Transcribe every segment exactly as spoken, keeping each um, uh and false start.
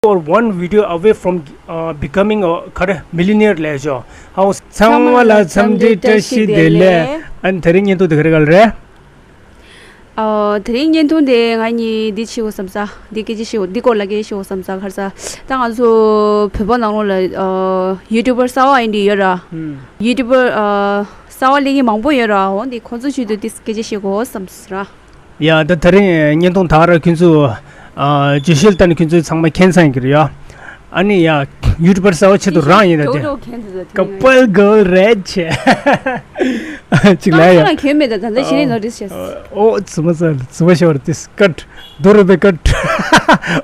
or one video away from, uh, becoming a, ག་རེ། millionaire ལབ་ཤག་ཧའོ། ཚང་མ་ལ་འཚམས་འདྲི་བཀྲ་ཤིས་བདེ་ལེགས། ཨ་ནི་དེ་རིང་བརྙན་ཐུང་དེ་ག་རེ་ག་ལ་རེད། ཨོ། དེ་རིང་བརྙན་ཐུང་དེ་ང་གཉིས་འདི་བྱེད་དགོས་བསམ་ས། འདི་སྐད་ཆ་བཤད་དགོས། འདི་སྐོར་ལ་སྐད་ཆ་བཤད་དགོས་བསམ་ས། ག་རེ་ཟེར། ད་ང་ཚོ་བོད་པ་ནང་ལོགས་ལ་ཨོ་ཡུ་ཊུབ་པར་གསར་པ་ཨེ་འདྲ་ཡོད་ར། ཡུ་ཊུབ་པར་ཨོ་གསར་པ་སླེབས་མཁན་མང་པོ་ཡོད་ར། འོ་འདི་ཁོང་ཚོའི་ཆེད་དུ་འདི་སྐད་ཆ་བཤད་དགོས་བསམ་ས་ར། ཡ། ད་དེ་རིང་བརྙན་ཐུང་དག་ར་ཁྱོད་ཚོ་ཨ་བརྗོད་གཞི་ལྟར་ནས་ཁྱོད་ཚོས་ཚང་མ་མཁྱེན་ཚར་གྱི་རེད་ཡ། ཨ་ནི་ཡ། ཡུ་ཊུབ་པར་གསར་པ་ཆེད་དུ་རང་ཡིན་ན་དེ། ཀ་པལ་གལ་རེད་ཆེ། གཅིག་ལ་ཡ། ཁྱོད་མེད་ད་ད་ལྟ་གཞི་ནས་ནོ་ཊིས་བྱས། ཨོ་ཙི་མ་ཙི་ཙི་མ་ཤོར་ཏིས་ཀཊ། དོ་རུ་པེ་ཀཊ།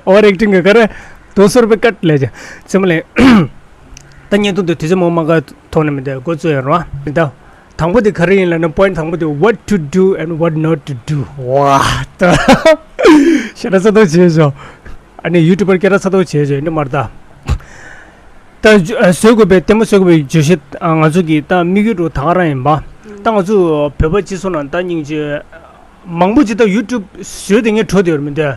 ཨོ་རེག་ཊིང་གི་ག་རེ། དོ་སོ་རུ་པེ་ཀཊ་ལས་ཀྱི་ཙི་མ་ལེ། ད་བརྙན་ཐུང་དེ་དུས་ཚོད་མང་མང་ག་ཐོག་ནས་མི་འདུག་འགོ་བཙུགས་ཡོད་རེད་བ། ད། དང་པོ་དེ་ག་རེ་ཡིན་ལབ་ན། པོ་ཡིན་ཊི་དང་པོ་དེ། what to do and what not to do. ཝ་ད། ཞེ་དྲག་ཚ་ཐོག་བྱས་ཤོག་ཨ་ནི་ཡུ་ཊུབ་པར་སྐད་གྲགས་ཚ་ཐོག་བྱས་ཤོག་ཡིན་འདྲ་མ་རེད་ད། ད་བཟོ་དགོས་པའི་ལྟད་མོ་བཟོ་དགོས་པའི་བརྗོད་གཞི་ང་ཚོ་གི་ད་དམིགས་ཡུལ་འདྲ་བོ་ད་ག་རང་ཡིན་པ། ད་ང་ཚོ་བོད་པ་སྤྱི་ཚོགས་ནང་ད་སྙིང་རྗེ། མང་པོ་ཅིག་ད་ཡུ་ཊུབ་བཟོས་དེ་ངས་འགྲོ་དེ་ཡོད་མི་འདུག་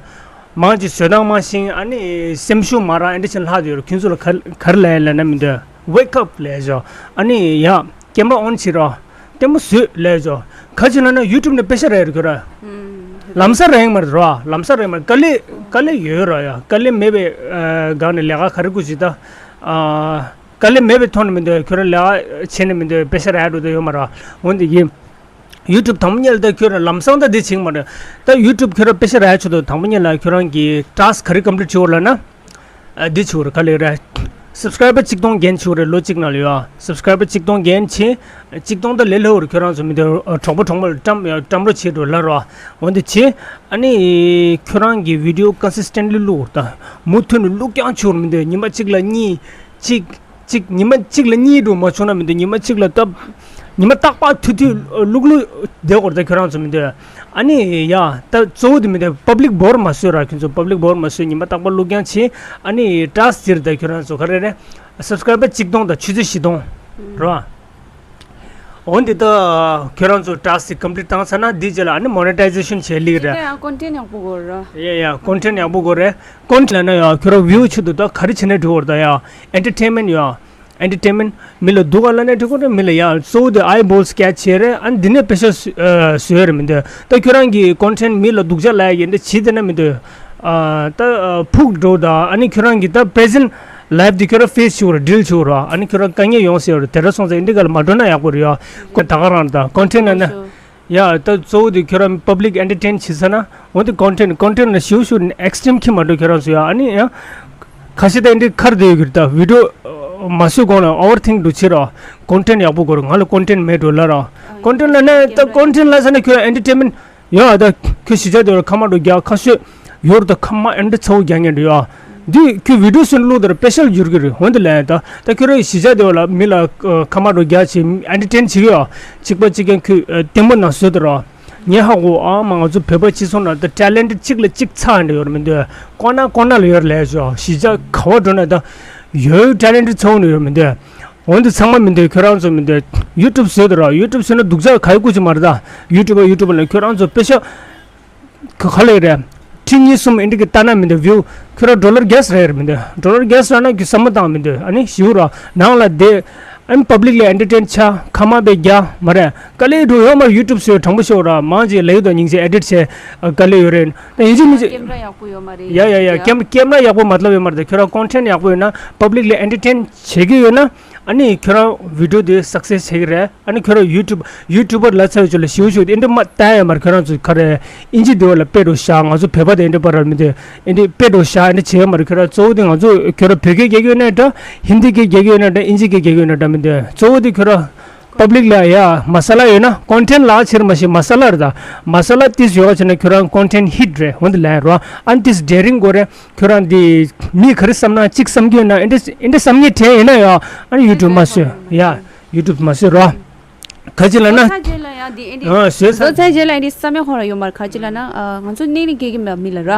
མང་ཅིག་བཟོས་སྟངས་མ་ཤེས། ཨ་ནི་སེམས་ཤུགས་མ་རག་ཨེ་འདྲ་ཅིག་ལྷག་དེ་ཡོད། ཁྱོད་ཚོ་ལ་ག་ག་རེ་ལབ་ཡ་ལབ་ན་མི་འདུག wake up ལབ་ཤོག་ཨ་ནི་ཡ། ཀེམ་ར་ཨོན་བྱེད་རོགས། ལྟད་མོ་བཟོས་ལབ་ཤོག་ག་ཅི་ལབ་ན་ཡུ་ཊུབ་ནས་པེ་ཤ་རག་ཡོད་རེད་ཁྱོད་ར། ལམ་སང་རག་ཡོད་མ་རེད་རོ། ལམ་སང་རག་ཡོད་མ་རེད། དཀའ་ལས་དཀའ་ལས་ཡོད་རོ་ཡ། དཀའ་ལས་མེད་པའི་སྒང་ནས་ལས་ཀ་ག་རེ་དགོས་ཅིག་ད། དཀའ་ལས་མེད་པའི་ཐོག་ནས་མི་འདུག་ཁྱོད་ར་ལས་ཀ་བྱས་ནས་མི་འདུག་པེ་ཤ་རག་འགྲོ་དུ་ཡོད་མ་རེད། འོན་ཏེ་ཡིན། ཡུ་ཊུབ་དང་པོ་ཉིད་ལ་ད་ཁྱོད་རང་ལམ་སང་ད་འདི་བྱེད་ཀྱི་མ་རེད། ད་ཡུ་ཊུབ་ཁྱོད་རང་པེ་ཤ་རག་ཆོག་ཏུ་དང་པོ་ཉིད་ལ་ཁྱོད་རང་གི་ཊཱསྐ་ག་རེ་ཀམ་པི་ལིཊ་བྱེད་དགོས་ལབ་ན། ཨ་འདི་བྱེད་དགོས་རེད། ག་ལེ་རེད། སབ་སི་ཀ་རའི་བར་གཅིག་སྟོང་རྒན་བྱེད་དགོས་རེད། ལོ་གཅིག་ནང་ལ་ཡོད། སབ་སི་ཀ་རའི་བར་གཅིག་སྟོང་རྒན་བྱེད། གཅིག་སྟོང་ད་ལས་སླ་པོ་རེད། ཁྱོད་རང་ཚོ་མི་འདུག་གྲོགས་པོ་གྲོགས་མོ་ལ་བཀྲམ་ཡ་བཀྲམ་རོགས་བྱེད་འགྲོ་ལབ་རོགས། འོན་ཏེ་བྱེད། ཨ་ནི་ཁྱོད་རང་གི་བི་ཌིའོ་ཀོན་སིས་ཊེན་ཊི་ལི་བླུགས་དང་། མུ་མཐུད་ནས་བླུགས་རྐྱང་བྱེད་དགོས་རེད་མི་འདུག་ཉི་མ་གཅིག་ལ་གཉིས། གཅིག་གཅིག་ཉི་མ་གཅིག་ལ་གཉིས་འགྲོ་མ་བྱུང་ན་མི་འདུག་ཉི་མ་གཅིག་ལ་སྟབས། ཉི་མ་རྟག་པར་ཐུག་ཐུག་བླུག་བླུག་བསྡད་དགོས་རེད། ད་ཁྱོད་རང་ཚོ་མི་འདུག་ཨ་ནི་ཡ། ད་གཙོ་བོ་དེ་མི་འདུག་པབ་ལིག་བོར་མ་བཟོས་ར། ཁྱོད་ཚོ་པབ་ལིག་བོར་མ་བཟོས། ཉི་མ་རྟག་པར་བླུག་རྐྱང་བྱེད། ཨ་ནི་ཊཱསྐ་ཟེར་ད་ཁྱོད་རང་ཚོ་ག་རེ་རེད། སབ་སི་ཀ་རའི་བར་གཅིག་སྟོང་དང་ཆུ་ཚོད་བཞི་སྟོང་ར། འོན་ཏེ་ད་ཁྱོད་རང་ཚོ་ཊཱསྐ་དེ་ཀམ་པི་ལིཊ་བཏང་ཚར་ན་འདི་རྗེས་ལ་ཨ་ནི་མོ་ནི་ཊའི་ཟེ་ཤན་བྱེད་ལེ་རེད། ཡང་ཀོན་ཊེན་ཊི་ཡག་པོ་དགོས་ར། ཡ་ཡ་ཀོན་ཊེན་ཊི་ཡག་པོ་དགོས་རེད། ཀོན་ཊེན་ཊི་ལབ་ན་ཡ་ཁྱོད་རང་བིའུ་ཆེད་དུ་ད་ག་རེ་བྱེད་ན་འགྲིག་གི་རེད། ད་ཡ་ཨེན་ཊར་ཊེན་མེན་ཊི་ཡ། ཨེན་ཊར་ཊེན་མེན་ཊི་མི་ལ་སྡུག་ག་ལབ་ན་འགྲིག་གི་རེད། མི་ལ་ཡ་གཙོ་བོ་དེ་ཨའི་བོལ་སི་ཀེ་ཆི་བྱེད་རེད། ཨ་ནི་འདི་ནས་པེ་ཤ་བཟོ་ཡ་རེད་མི་འདུག་ད་ཁྱོད་རང་གི་ཀོན་ཊེན་ཊི་མི་ལ་སྡུག་ཅག་ལབ་ཡ་གི་འདི་བྱེད་དེ་ན་མི་འདུག་ད་ཕུག་འགྲོ་ད། ཨ་ནི་ཁྱོད་རང་གི་ད་པི་རེ་ཟེན་ཊི་ལའིཕ་དེ་ཁྱོད་རང་ཕེ་སི་བྱེད་དགོས་རེད། ཌིལ་བྱེད་དགོས་རེད། ཨ་ནི་ཁྱོད་རང་དཀའ་ངལ་ཡོང་སྲིད་ཡོད་རེད། དེ་འདྲ་སོང་ཙང་འདི་ག་ལ་མ་འགྲོ་ན་ཡག་པོ་རེད་ཡ། ད་ག་རང་ད་ཀོན་ཊེན་ཊི་ལབ་ན། ཡ་ད་གཙོ་བོ་དེ་ཁྱོད་རང་པབ་ལིག་ཨེན་ཊར་ཊེན་བྱེད་ས་ན། འོན་ཏེ་ཀོན་ཊེན་ཊི་ཀོན་ཊེན་ཊི་ལ་ཞིའུ་ཞིའུ་ཨེག་སི་ཊི་རིམ་ཁྱེར་མ་འགྲོ་ཁྱོད་རང་ཚོ་ཡ། ཨ་ནི་ཡ། ཁ་ཤས་ད་འདི་ཁར་བསྡད་ཡོད་ཀྱི་རེད། ད་བི་ཌིའོ་མ་བཟོས་གོང་ལ་ཨོ་ཝར་ཐིང་འགྲོ་བྱེད་རོགས། ཀོན་ཊེན་ཊི་ཡག་པོ་དགོས་རེད། ང་ལ་ཀོན་ཊེན་ཊི་མེད་འགྲོ་ལབ་རོགས། ཀོན་ཊེན་ཊི་ལབ་ན་ད་ཀོན་ཊེན་ཊི་ལབ་ས་ན་ཁྱོད་ཨེན་ཊར་ཊེན་མེན་ཊི་ཡོད། ད་ཁྱོད་གཞིས་ཆགས་དེ་བ་ལ་ཁ་མ་འགྲོ་རྒྱག་ཁ་ཤོད་ཡོད་རེད། ད་ཁ་མ་ཨེ་འདྲ་ཚ་བོ་རྒྱག་མཁན་འདྲ་ཡོད། འདི་ཁྱོད་བི་ཌིའོ་བཟོས་ནས་བླུགས་དེར་དཔེ་ཤལ་འགྱུར་གི་རེད། འོན་ཏེ་ལབ་ཡ་ད་ད་ཁྱོད་རང་གཞིས་ཆགས་དེ་བ་ལ་མི་ལ་ཁ་མ་འགྲོ་རྒྱག་བྱེད་ཨེན་ཊར་ཊེན་བྱེད་ཀྱི་ཡོད། གཅིག་པ་གཅིག་རྐྱང་ཁྱོད་ལྟད་མོ་ནང་བཟོས་དེ་རོགས། ངས་ཧ་གོ་ཨ་མ་ང་ཚོ་བོད་པ་སྤྱི་ཚོགས་ནང་ད་ཊེ་ལེན་ཊི་གཅིག་ལ་གཅིག་ཚ་འདྲ་ཡོད་རེད་མི་འདུག་ཀོ་ན་ཀོ་ན་ལ་ཡོད་རེད་ལབ་ཤོག་གཞིས་ཆགས་ག་བ་འགྲོ་ན་ད་ཡོད་ཊེ་ལེན་ཊི་ཚ་བོ་འདྲ་ཡོད་མི་འདུག་འོན་ཏེ་ཚང་མ་མི་འདུག་ཁྱོད་རང་ཚོ་མི་འདུག་ཡུ་ཊུབ་བཟོས་དེ་རོགས། ཡུ་ཊུབ་བཟོས་ན་སྡུག་ཅག་ག་ཡི་སྐུ་ཅི་མ་རེད། ད་ཡུ་ཊུབ་པ་ཡུ་ཊུབ་པ་ལ་ཁྱོད་རང་ཚོ་དཔེ་ཤ་ག་ག་ལེ་རེད། ཁྲི་གཉིས་གསུམ་ཨེ་འདྲ་གི་ལྟ་ན་མི་འདུག་བིའུ་ཁྱོད་རང་ཌོ་ལར་བརྒྱ་རེ་རེད་མི་འདུག་ཌོ་ལར་བརྒྱ་རག་ན་ཁྱོད་བསམ་བློ་བཏང་མི་འདུག་ཨ་ནི་ཞིའུ་རོགས་ནང་ལ་བསྡད། ཨ་ནི་པབ་ལིག་ལ་ཨེན་ཊར་ཊེན་བྱ་ཁ་མ་པའི་རྒྱ་མ་རེད། དཀའ་ལས་འགྲོ་ཡོད་མ་རེད། ཡུ་ཊུབ་བཟོས་དྲང་པོ་ཤོད་ར། མང་ཆེ་ལབ་ཡོད་དོ་སྙིང་རྗེ་ཨེ་ཌིཊ་བྱས་དཀའ་ལས་ཡོད་རེད། ད་ཡིན་གཅིག་མིན་གཅིག་ཀེམ་ར་ཡག་པོ་ཡོད་མ་རེད། ཡ་ཡ་ཡ་ཀེམ་ཀེམ་ར་ཡག་པོ་མ་ལབ་ཡོད་མ་རེད། ད་ཁྱོད་རང་ཀོན་ཊེན་ཡག་པོ་ཡོད་ན་པབ་ལིག་ལ་ཨེན་ཊར་ཊེན་བྱེད་ཀྱི་ཡོད་ན། ཨ་ནི་ཁྱོད་རང་བི་ཌིའོ་དེ་སག་སེ་སི་བྱེད་ཀྱི་རེད། ཨ་ནི་ཁྱོད་རང་ཡུ་ཊུབ་ཡུ་ཊུབ་པར་ལབ་ཚར་བའི་ཆུ་ལ་ཞིའུ་ཞིའུ་དེ་འདི་མ་ལྟ་ཡོད་མ་རེད། ཁྱོད་རང་ཚོ་ག་རེ་ཨིན་ཇི་དེ་བ་ལ་དཔེ་འགྲོ་བཞག་ང་ཚོ་བོད་པ་དེ་འདི་པར་མི་འདི་འདི་དཔེ་འགྲོ་བཞག་འདི་བྱེད་ཡོད་མ་རེད། ཁྱོད་རང་གཙོ་བོ་དེ་ང་ཚོ་ཁྱོད་རང་བོད་སྐད་རྒྱག་གི་ཡོད་ན་འདྲ། ཧིན་དི་སྐད་རྒྱག་གི་ཡོད་ན་འདྲ། ཨིན་ཇི་སྐད་རྒྱག་གི་ཡོད་ན་འདྲ་མི་འདི་གཙོ་བོ་དེ་ཁྱོད་རང་པབ་ལིག་ལ་ཡ་མ་ས་ལ་ཡོད་ན། ཀོན་ཊེན་ལ་ཆེར་མ་ཤེས་མ་ས་ལ་རེད། ད་མ་ས་ལ་ཏིས་ཡོད་ཆེ་ན་ཁྱོད་རང་ཀོན་ཊེན་ཧིཊ་རེད། འོན་ཏེ་ལན་རོ་ཨན་ཏིས་ཌེ་རིང་གོ་རེད། ཁྱོད་རང་འདི་མི་ག་རེ་བསམ་ན་གཅིག་བསམ་གྱི་ཡོད་ན་ཨེ་འདྲ་ཨེ་འདྲ་བསམ་ངེས་དྲན་ཡིན་ན་ཡང་ཨ་ནི་ཡུ་ཊུབ་མ་བཟོས་ཡ། ཡུ་ཊུབ་མ་བཟོས་རོ། ག་ཅི་ལབ་ན། བཟོ་ཚར་རྗེས་ལ་ཡང་འདི་ཨེ་འདྲ། ཨ་བཟོས་ཚར། བཟོ་ཚར་རྗེས་ལ་ཡང་འདི་བསམ་ཡས་ཁོ་རང་ཡོད་མ་རེད། ག་ཅི་ལབ་ན་ཨ་ང་ཚོ་གནས་ནས་སྐྱེལ་གྱི་མེད་མི་ལ་ར།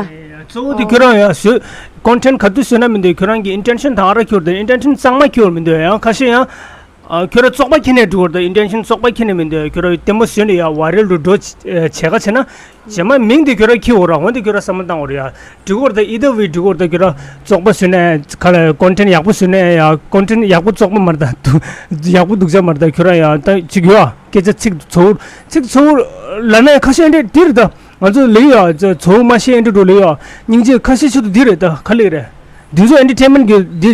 གཙོ་བོ་འདི་ཁྱོད་རང་ཡང་བཟོས། ཀོན་ཊེན་ག་དུས་བཟོས་ན་མི་འདུག་ཁྱོད་རང་གི་ཨིན་ཊེན་ཤན་དང་ར་ཁྱོད་དེ་ཨིན་ཊེན་ཤན་གཙང་མ་ཁྱོད་མི་འདུག་ཡང་ཁ་ཤས་ཡང་། ཨ་ཁྱོད་ར་བཙོག་པ་ཁྱེར་ནས་འགྲོ་བར་ད་ཨིན་ཊེན་ཤན་བཙོག་པ་ཁྱེར་ནས་མི་འདུག་ཁྱོད་ར་ལྟད་མོ་བཟོས་ནས་ཡ་ཝའི་རལ་དུ་འགྲོ་བྱེད་ཁ་བྱེད་ན། རྗེས་མ་མིང་དེ་ཁྱོད་ར་ཁྱེར་འོ་ར་འོན་ཏེ་ཁྱོད་ར་བསམ་བློ་བཏང་འོ་ར་ཡ། འགྲིག་གོ་ར་ད་ཨི་ད་བི་འགྲིག་གོ་ར་ད་ཁྱོད་ར་བཙོག་པ་བཟོས་ནས་ཁ་ལ་ཀོན་ཊེན་ཡག་པོ་བཟོས་ནས་ཡ་ཀོན་ཊེན་ཡག་པོ་བཙོག་པ་མ་རེད་ད་ཡག་པོ་སྡུག་ཅག་མ་རེད་ད་ཁྱོད་ར་ཡ་ད་ཅིག་ཡོད་ཨ་སྐད་ཆ་ཚིག་ཚོ་ཚིག་ཚོ་ལ་ན་ཁ་ཤས་འདྲ་འདིར་ད། ང་ཚོ་ལེགས་ཡོད་ཚོ་མ་ཤེས་ཨེ་འདྲ་འགྲོ་ལེགས་ཡོད་སྙིང་རྗེ་ཁ་ཤས་ཆེད་དུ་འདི་རེད་ད་ག་ལེགས་རེད། འདི་ཚོ་ཨེན་ཊར་ཊེན་མེན་གི་འདི་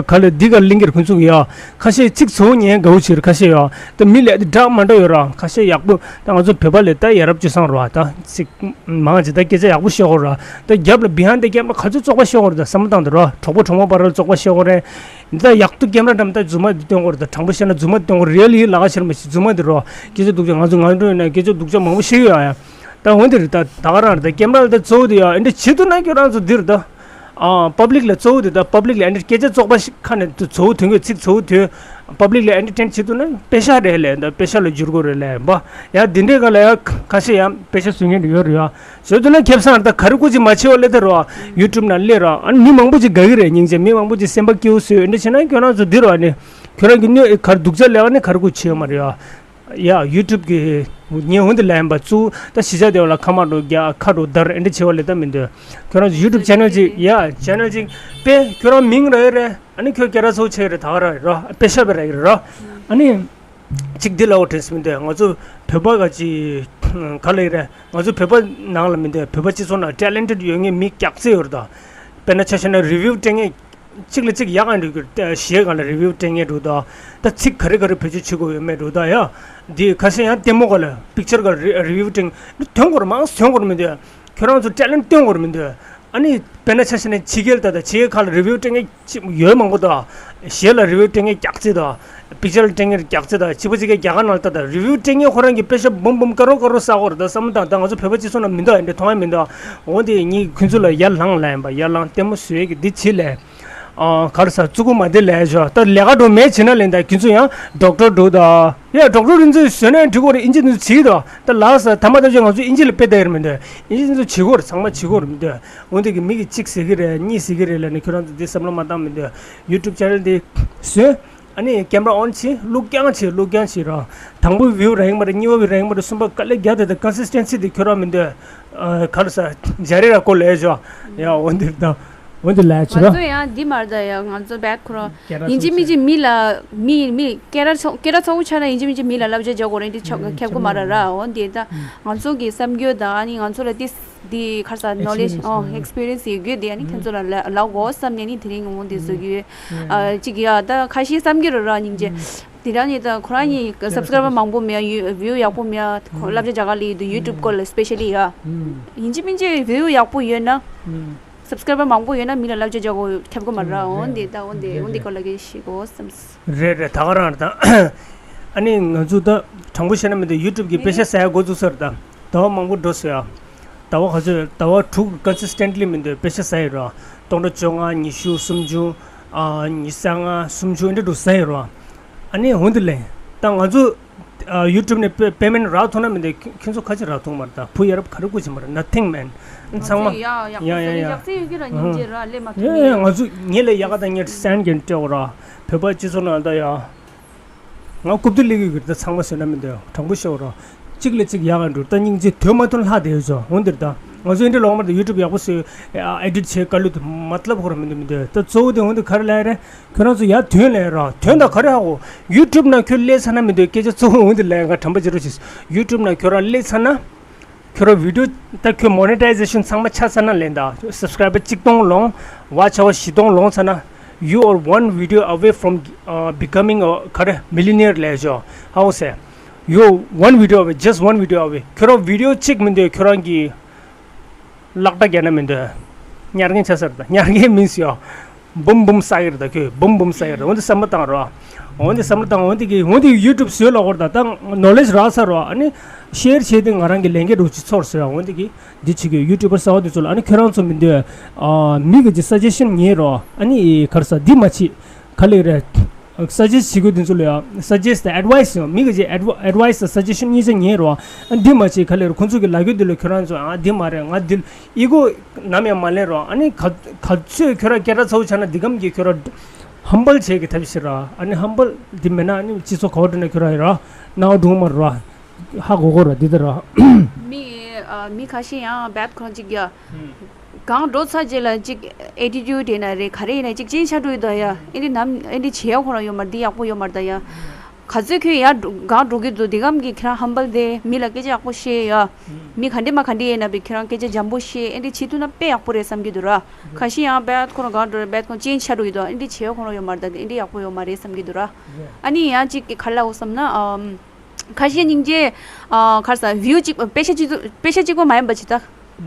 ག་ལེ་འདི་ག་ལིང་གེར་ཁོན་ཚུགས་ཡོད་ཁ་ཤས་ཚིག་ཚོ་ཉན་དགའ་བོ་ཆེར་ཁ་ཤས་ཡོད་ད་མི་ལས་འདི་འདྲ་མ་འདྲ་ཡོད་ར་ཁ་ཤས་ཡག་པོ་ད་ང་ཚོ་བོད་པ་ལས་ད་ཡ་རབས་སྤྱོད་བཟང་རོ་ད་ཚིག་མང་ཅི་ད་སྐད་ཆ་ཡག་པོ་བཤད་ཧོ་ར་ད་རྒྱབ་ལ་བི་ཧན་དེ་རྒྱབ་ལ་ག་ཚོད་བཙོག་པ་བཤད་ཧོ་ར་ད་བསམ་བློ་བཏང་འདི་རོ་གྲོགས་པོ་གྲོགས་མོ་བར་ལ་བཙོག་པ་བཤད་ཧོ་རེད། འདི་ལྟར་ཡག་ཏུ་ཀེམ་ར་འགྲམ་ལྟ་རྫུན་མ་འདི་སྟོན་དགོས་རེད་ད་དྲང་པོ་བཤད་ན་རྫུན་མ་འདི་སྟོན་དགོས་རེད་ལི་ལ་ཁ་ཤར་མ་ཤི་རྫུན་མ་འདི་རོ་སྐད་ཆ་སྡུག་ཅག་ང་ཚོ་ང་འགྲོ་ཡིན་ན་སྐད་ཆ་སྡུག་ཅག་མང་པོ་བཤད་ཡོད་ཨ་ཡ། ད་འོན་ཏེ་རེད་ད་ད་ག་རང་རེད་ད་ཀེམ་ར་ལ་ད་གཙོ་བོ་དེ་ཡ་ཨེ་འདྲ་བྱེད་ཐུབ་ན་ཁྱོད་རང་ཚོ་འདི་རེད་ད། ཨ་པབ་ལིག་ལ་གཙོ་བོ་དེ་ད་པབ་ལིག་ལ་ཨེ་འདྲ་སྐད་ཆ་བཙོག་པ་ཞིག་ཁ་ནས་དུ་གཙོ་བོ་ཐོན་གི་ཚིག་གཙོ་བོ་ཐོན་པབ་ལིག་ལ་ཨེན་ཊར་ཊེན་བྱེད་ཐུབ་ན་པེ་ཤ་རེད་ལས་ད་པེ་ཤ་ལ་བསྒྱུར་དགོས་རེད་ལས་འབའ་ཡ་འདི་འདྲའི་ག་ལ་ཡ་ཁ་ཤས་ཡ་པེ་ཤ་བཟོ་མཁན་ཡོད་རེད་ཡ། བཟོས་ཐུབ་ན་ཁེ་བཟང་རེད་ད་ག་རེ་སྐུ་ཅིག་མ་བྱེད་བ་ལས་ད་རོ། ཡུ་ཊུབ་ནང་སླེབས་རོགས་ཨ་ནི་མི་མང་པོ་ཅིག་དགའ་གི་རེད་སྙིང་རྗེ་མི་མང་པོ་ཅིག་སེམས་པ་སྐྱིད་པོ་བཟོས་འདི་བྱས་ན་ཁྱོད་རང་ཚོ་འདི་རོགས་ཨ་ནི་ཁྱོད་རང་གི་གནོད་ག་རེ་སྡུག་ཅག་ལས་ཨ་ནི་ག་རེ་སྐུ་བྱེད་ཡོད་མ་རེད་ཨ། ཡ་ཡུ་ཊུབ་གི་ངས་འོན་ཏེ་ལན་པ་བཙུགས་ད་གཞིས་ཆགས་དེ་བ་ལ་ཁ་མ་འགྲོ་རྒྱ་ཁ་འགྲོ་དར་འདི་བྱེད་བ་ལས་ད་མི་འདོད་ཁྱོད་རང་ཚོ་ཡུ་ཊུབ་ཅེ་ནལ་ཅིག་ཡ་ཅེ་ནལ་ཅིག་དཔེ་ཁྱོད་རང་མིང་རེད་རེད་ཨ་ནི་ཁྱོད་སྐད་གྲགས་ཚོ་ཆེ་རེད་ད་ག་ར་རོ་དཔེ་ཤ་བའི་ར་ཡི་རོ་ཨ་ནི། གཅིག་འདི་ལ་འོ་དྲན་སི་མི་འདུག་ང་ཚོ་བོད་པ་ག་ཅི་ག་ལ་ཡི་རེད་ང་ཚོ་བོད་པ་ནང་ལ་མི་འདུག་བོད་པ་སྤྱི་ཚོགས་ནང་ཊེ་ལེན་ཊེཌ་ཡོད་མཁན་མི་རྒྱག་རྩེ་ཡོད་རེད་ད། དཔེར་ན་ཆ་བཞག་ན་རི་བིའུ་སྤྲད་མཁན་གཅིག་ལ་གཅིག་ཡག་ག་འགྲིག་གི་གཞས་ག་ལ་རི་བིའུ་སྤྲད་མཁན་འགྲོ་ད། ད་ཚིག་ག་རེ་ག་རེ་བེད་སྤྱོད་བྱེད་དགོས་ཡོད་མེད་འགྲོ་ད་ཡ། འདི་ཁ་ཤས་ཡང་ལྟད་མོ་ག་ལ་པིག་ཅར་ག་ལ་རི་རི་བིའུ་སྤྲད་མཁན་ཐོན་དགོས་རེད་མང་ཐོན་དགོས་རེད་མི་འདུག་ཁྱོད་རང་ཚོ་ཊེ་ལེན་ཊེཌ་སྟོན་དགོས་རེད་མི་འདུག་ཨ་ནི་དཔེར་ན་ཆ་བཞག་ན་ཕྱི་རྒྱལ་ད་ད་ཕྱི་རྒྱལ་ཁག་ལ་རི་བིའུ་སྤྲད་མཁན་ཅིག་ཡོད་མང་པོ་དང་། གཞས་ལ་རི་བིའུ་སྤྲད་མཁན་རྒྱག་རྩེ་དང་། པིག་ཅར་སྤྲད་མཁན་རྒྱག་རྩེ་དང་ཕྱི་པ་ཕྱི་རྒྱལ་རྒྱ་གར་ནང་ལ་ལྟ་དང་རི་བིའུ་སྤྲད་མཁན་ཁོ་རང་གི་པེ་ཤ་འབུམ་འབུམ་ཀ་རོ་ཀ་རོ་བསགས་ཡོད་རེད་ད་བསམ་བློ་བཏང་ད་ང་ཚོ་བོད་པ་སྤྱི་ཚོགས་ནང་མི་འདུག་ཨ་འདྲ་མཐོང་ཡ་མི་འདུག་འོ་དེ་ངས་ཁྱོད་ཚོ་ལ་ཡར་ལངས་ལབ་ཡིན་པ་ཡར་ལངས་ལྟད་མོ་བཟོས་ཀྱི་འདི་བྱེད་ལས། ཨ་ག་རེ་ཟ་ཙུ་གུ་མ་བདེ་ལས་ཞོ་ད་ལས་ཀ་འགྲོ་མེད་བྱེད་ན་ལེན་ད་ཁྱོད་ཚོ་ཡང་ཌོག་ཊར་འགྲོ་ད། ཡ་ཌོག་ཊར་རིན་ཚོད་བཟོས་ན་འགྲིག་གོ་རེད་ཨིན་ཇི་འདི་ཚོ་བྱེད་ད་ད་ལགས་ས་ཐ་མ་ད་ཅི་ང་ཚོ་ཨིན་ཇི་ལ་དཔེ་ལྟ་ཡ་རེད་མི་འདུག་ཨིན་ཇི་འདི་ཚོ་བྱེད་གོ་རེད་ཚང་མ་བྱེད་གོ་རེད་མི་འདུག་འོན་ཏེ་གི་མི་གི་གཅིག་ཟེར་གི་རེད་གཉིས་ཟེར་གི་རེད་ལབ་ནས་ཁྱོད་རང་ཚོ་འདི་བསམ་བློ་མ་བཏང་མི་འདུག་ཡུ་ཊུབ་ཅེ་ནལ་འདི་བཟོས། ཨ་ནི་ཀེམ་ར་ཨོན་བྱེད་བླུག་རྐྱང་བྱེད་བླུག་རྐྱང་བྱེད་རོགས། དང་པོ་བིའུ་རག་གི་མ་རེད་གཉིས་པ་བིའུ་རག་གི་མ་རེད་གསུམ་པ་དཀའ་ལས་རྒྱག་དེ་དང་ཀོན་སིས་ཊེན་སི་དེ་ཁྱོད་རང་མི་འདུག་ག་རེ་ཟ་འཇའ་རི་ར་ཀོ་ལས་ཞོ། ཡ་འོན་ཏེ་དང་འོན་ཏེ་ལས་ང་བྱེད་རོགས། ཚོ་ཡང་འདི་མ་རེད་ད་ཡ་ང་ཚོ་བེག་ཁོ་རང་སྐད་གྲགས་ཡིན་གཅིག་ཚོགས་མིན་གཅིག་མི་ལ་མི་མི་སྐད་གྲགས་ཚོགས་སྐད་གྲགས་ཚོགས་པོ་ཆགས་ན་ཡིན་གཅིག་མིན་གཅིག་མི་ལ་བསླབ་བྱ་རྒྱག་དགོས་རེད་འདི་ཆགས་ཁྱབ་ཀྱི་མ་རེད་ར་འོན་ཏེ་ད་ང་ཚོ་གི་བསམ་རྒྱུ་དང་ཨ་ནི་ང་ཚོ་ལ་ཏིས། འདི་ཁ་ས་ནོ་ལེ་ཇི་ཨེག་སི་པི་རི་ཡན་སི་ཡོད་རྒྱུ་དེ་ཨ་ནི་ཁྱོད་ཚོ་ལ་ལ་ལབ་དགོས་བསམ་ནས་ནི་དེ་རིང་ངོ་འདི་བཟོ་རྒྱུ་ཡོད། ཨ་གཅིག་ཡ་ད་ཁ་ཤས་བསམ་གྱི་རེད་ར་སྙིང་རྗེ། དེ་རང་ནི་ད་ཁོ་རང་ནི་སབ་སི་ཀ་རའི་བར་མང་པོ་མེད་ཡ་ཡུ་བིའུ་ཡག་པོ་མེད་ཡ་ཁོ་བསླབ་བྱ་རྒྱག་ག་ལི་དུ་ཡུ་ཊུབ་སྐོར་ལ་སི་པེ་ཤལ་ལི་ཡ། ཡིན་གཅིག་མིན་གཅིག་བིའུ་ཡག་པོ་ཡོད་ན། སབ་སི་ཀ་རའི་བར་མང་པོ་ཡོད་ན་མི་ལ་བསླབ་བྱ་རྒྱག་དགོས་ཁྱབ་ཀྱི་མ་རེད་འོན་ཏེ་ད་འོན་ཏེ་འོན་ཏེ་སྐོར་ལ་གི་ཤེས་དགོས་བསམ། རེད་རེད་ད་ག་རང་རེད་ད། ཨ་ནི་ང་ཚོ་ད་དྲང་པོ་བཤད་ན་མི་འདུག་ཡུ་ཊུབ་གི་པེ་ཤ་ཟ་ཡ་འགོ་བཙུགས་ས་རེད་ད། ཟླ་བ་མང་པོ་འགྲོ་སོང་ཡ། ཟླ་བ་ག་ཚོད་ཟླ་བ་དྲུག་ཀོན་སིས་ཊེན་ཊི་ལི་མི་འདུག་པེ་ཤ་ཟ་ཡི་རོ། སྟོང་ཕྲག་བཅོ་ལྔ་ཉི་ཤུ་སུམ་ཅུ། ཨ་ཉི་ཤུ་རྩ་ལྔ་སུམ་ཅུ་འདྲ་འགྲོ་ཟ་ཡི་རོ། ཨ་ནི་འོན་ཏེ་ལེ། ད་ང་ཚོ་ཨ་ཡུ་ཊུབ་ནས་པེ་པེ་མེན་ཊི་རག་ཐུབ་ན་མི་འདུག་ཁྱོད་ཁྱོད་ཚོ་ཁ་ཅིག་རག་ཐུབ་མ་རེད་ད་བུ་ཡ་རབས་ག་རེ་དགོས་ཀྱི་མ་རེད་ནོ་ཐིང་མེན། ཚང་མ་ཡ་ཡ་ཡ་ཡ། ཡག་ཚད་ཡོད་ཀྱི་ར་སྙིང་རྗེ་ར་སླེབས་མ་ཐུབ་ཡ་ཡ་ཡ་ནི། ང་ཚོ་ངེད་ལས་ཡག་ག་ད་ངས་སེན་ཌི་གན་སྤྲད་འོ་ར། བོད་པ་སྤྱི་ཚོགས་ནང་ད་ཡ། ང་རྐུབ་སྟེགས་སླེབས་ཀྱི་ཡོད་ད་ཚང་མ་བཟོས་ན་མི་འདོད་དྲང་པོ་ཤོད་རོགས། གཅིག་ལས་གཅིག་ཡག་ག་འགྲོ་ད་སྙིང་རྗེ་དོན་མ་ཐོན་ལྷག་བསྡད་ཡོད་ཚོ་འོན་ཏེ་ད་ང་ཚོ་འདི་ལོག་མར་ད་ཡུ་ཊུབ་ཡག་པོ་བཟོས་ཨེ་ཌིཊ་བྱས་དཀའ་ལས་དུ་མ་ལབ་ཁོ་ར་མི་འདུག་མི་འདུག་ད་གཙོ་བོ་དེ་འོན་ཏེ་ག་རེ་ལབ་ཡ་རེད། ཁྱོད་རང་ཚོ་ཡར་དོན་ལས་རོགས་དོན་དང་ག་རེ་ཧ་གོ། ཡུ་ཊུབ་ནང་ཁྱོད་སླེབས་ཚར་ན་མི་འདུག་སྐད་ཆ་གཙོ་བོ་འོན་ཏེ་ལབ་ཡ་ང་དྲན་པ་བརྗེད་རོགས་བྱེད། ཡུ་ཊུབ་ནང་ཁྱོད་རང་སླེབས་ཚར་ན། ཁྱོད་རང་བི་ཌིའོ་ད་ཁྱོད་མོ་ནི་ཊའི་ཟེ་ཤན་ཚང་མ་ཆགས་ཚར་ན་ལེན་ད་སབ་སི་ཀ་རའི་བར་གཅིག་སྟོང་ལོངས། ཝ་ཆ་ཝར་བཞི་སྟོང་ལོངས་ཚར་ན། You are one video away from uh, becoming a ཁ་རེ་millionaire ལབ་ཤོག How say? You are one video away, just one video away. ཁྱོད་རང་བི་ཌིའོ་གཅིག་མི་འདུག་ཁྱོད་རང་གི་ལག་བརྡ་རྒྱག་ན་མི་འདུག་ཉར་མཁན་ཆགས་ཚར་ད་ཉར་མཁན་མིན་ཟེར་ཡོ། འབུམ་འབུམ་བསགས་ཀྱི་རེད་ད་ཁྱོད་འབུམ་འབུམ་བསགས་ཀྱི་རེད། འོན་ཏེ་བསམ་བློ་བཏང་རོགས། འོན་ཏེ་བསམ་བློ་བཏང་འོན་ཏེ་གི་འོན་ཏེ་ཡུ་ཊུབ་བཟོས་ལ་འོར་ད་ད་ནོ་ལེ་ཇི་རག་ཚར་རོགས། ཨ་ནི་ཤེར་བྱས་ཏེ་ང་རང་གི་ལས་འགན་རུ་ཅིག་ཚོར་ཟེར་འོན་ཏེ་གི་འདི་བྱེད་ཀྱི་ཡུ་ཊུབ་པར་གསར་པ་འདི་ཚོ་ལ། ཨ་ནི་ཁྱོད་རང་ཚོ་མི་འདོད་ཨ་མི་གི་ཅིག་སཱ་ཇེ་ཤན་ཉན་རོགས། ཨ་ནི་ག་རེ་ཟ་འདི་མ་བྱེད་ག་ལེ་རེད། སཱ་ཇེ་སི་བྱེད་དགོས་འདི་ཚོ་ལ་ཡ་སཱ་ཇེ་སི་ཊི་ཨེ་ཌི་ཝའི་སི་ཡང་མི་གི་ཅིག་ཨེ་ཌི་ཝའི་སི་དང་སཱ་ཇེ་ཤན་གཉིས་ཆ་ཉན་རོགས། ཨ་འདི་མ་བྱེད་ག་ལེ་རེད། ཁོ་ཚོ་གི་ལབ་རྒྱུ་འདི་ལ་ཁྱོད་རང་ཚོ་ཨ་འདི་མ་རེད་ང་འདི་ཨི་གོ་ནམ་ཡང་མ་ལེན་རོགས། ཨ་ནི་ག་ག་ཚོད་ཁྱོད་རང་སྐད་གྲགས་ཚ་བོ་ཆགས་ན་འདི་གམ་གྱི་ཁྱོད་རང་ ཧམ་པལ་བྱེད་ཀྱི་ཐབས་ཤེས་ར། ཨ་ནི་ཧམ་པལ་འདི་མེད་ན་ཨ་ནི་སྤྱི་ཚོགས་ག་བ་འགྲོ་ན་ཁྱོད་ར་ཡིན་ར། ནང་འགྲོ་མ་ར། ཧ་གོ་གོ་ར་འདི་ལྟར་ར། མི་ཨ་མི་ཁ་ཤས་ཡང་བད་ཁོ་ཅིག་ཡ། གང་འགྲོ་ཚར་རྗེས་ལ་ཅིག་ཨེ་ཊི་ཊུཌ་ཡིན་ན་རེད་ག་རེ་ཡིན་ན་ཅིག་ཅན་ཆ་འགྲོ་ཡི་ད་ཡ། ཨེ་འདི་ནམ་ཨེ་འདི་བྱེད་ཡ་ཁོ་རང་ཡོད་མ་རེད། འདི་ཡག་པོ་ཡོད་མ་རེད་ད་ཡ། ག་ཚོད་ཁྱོད་ཡར་འགྲོ་གང་འགྲོ་གི་འདུག་འདི་གམ་གྱི་ཁྱེད་རང་ཧམ་པལ་དེ་མི་ལ་སྐད་ཆ་ཡག་པོ་བཤད་ཡ། མི་ག་འདྲེ་མ་ག་འདྲེ་ཡིན་ན་བི་ཁྱེད་རང་སྐད་ཆ་འཇམ་པོ་བཤད་ཨེ་འདྲེ་བྱེད་ཐུབ་ན་དཔེ་ཡག་པོ་རེད་བསམ་གྱི་འདུག་ར། ཁ་ཤས་ཡང་བད་ཁོ་རང་གང་འགྲོ་རེད་བད་ཁོ་ཅན་ཆ་འགྲོ་ཡི་འདུག་ཨེ་འདྲེ་བྱེད་ཁོ་རང་ཡོད་མ་རེད་ད་ཨེ་འདྲེ་ཡག་པོ་ཡོད་མ་རེད་བསམ་གྱི་འདུག་ར། ཨ་ནི་ཡང་ཅིག་ག་ལ་འོ་བསམ་ན་ཨམ། ཁ་ཤས་སྙིང་རྗེ། ཨ་ཁར་ས་བིའུ་གཅིག་པ་པེ་ཤ་གཅིག་པོ་པེ་ཤ་གཅིག་པོ་མ་ཡིན་པ་ཅི་ད།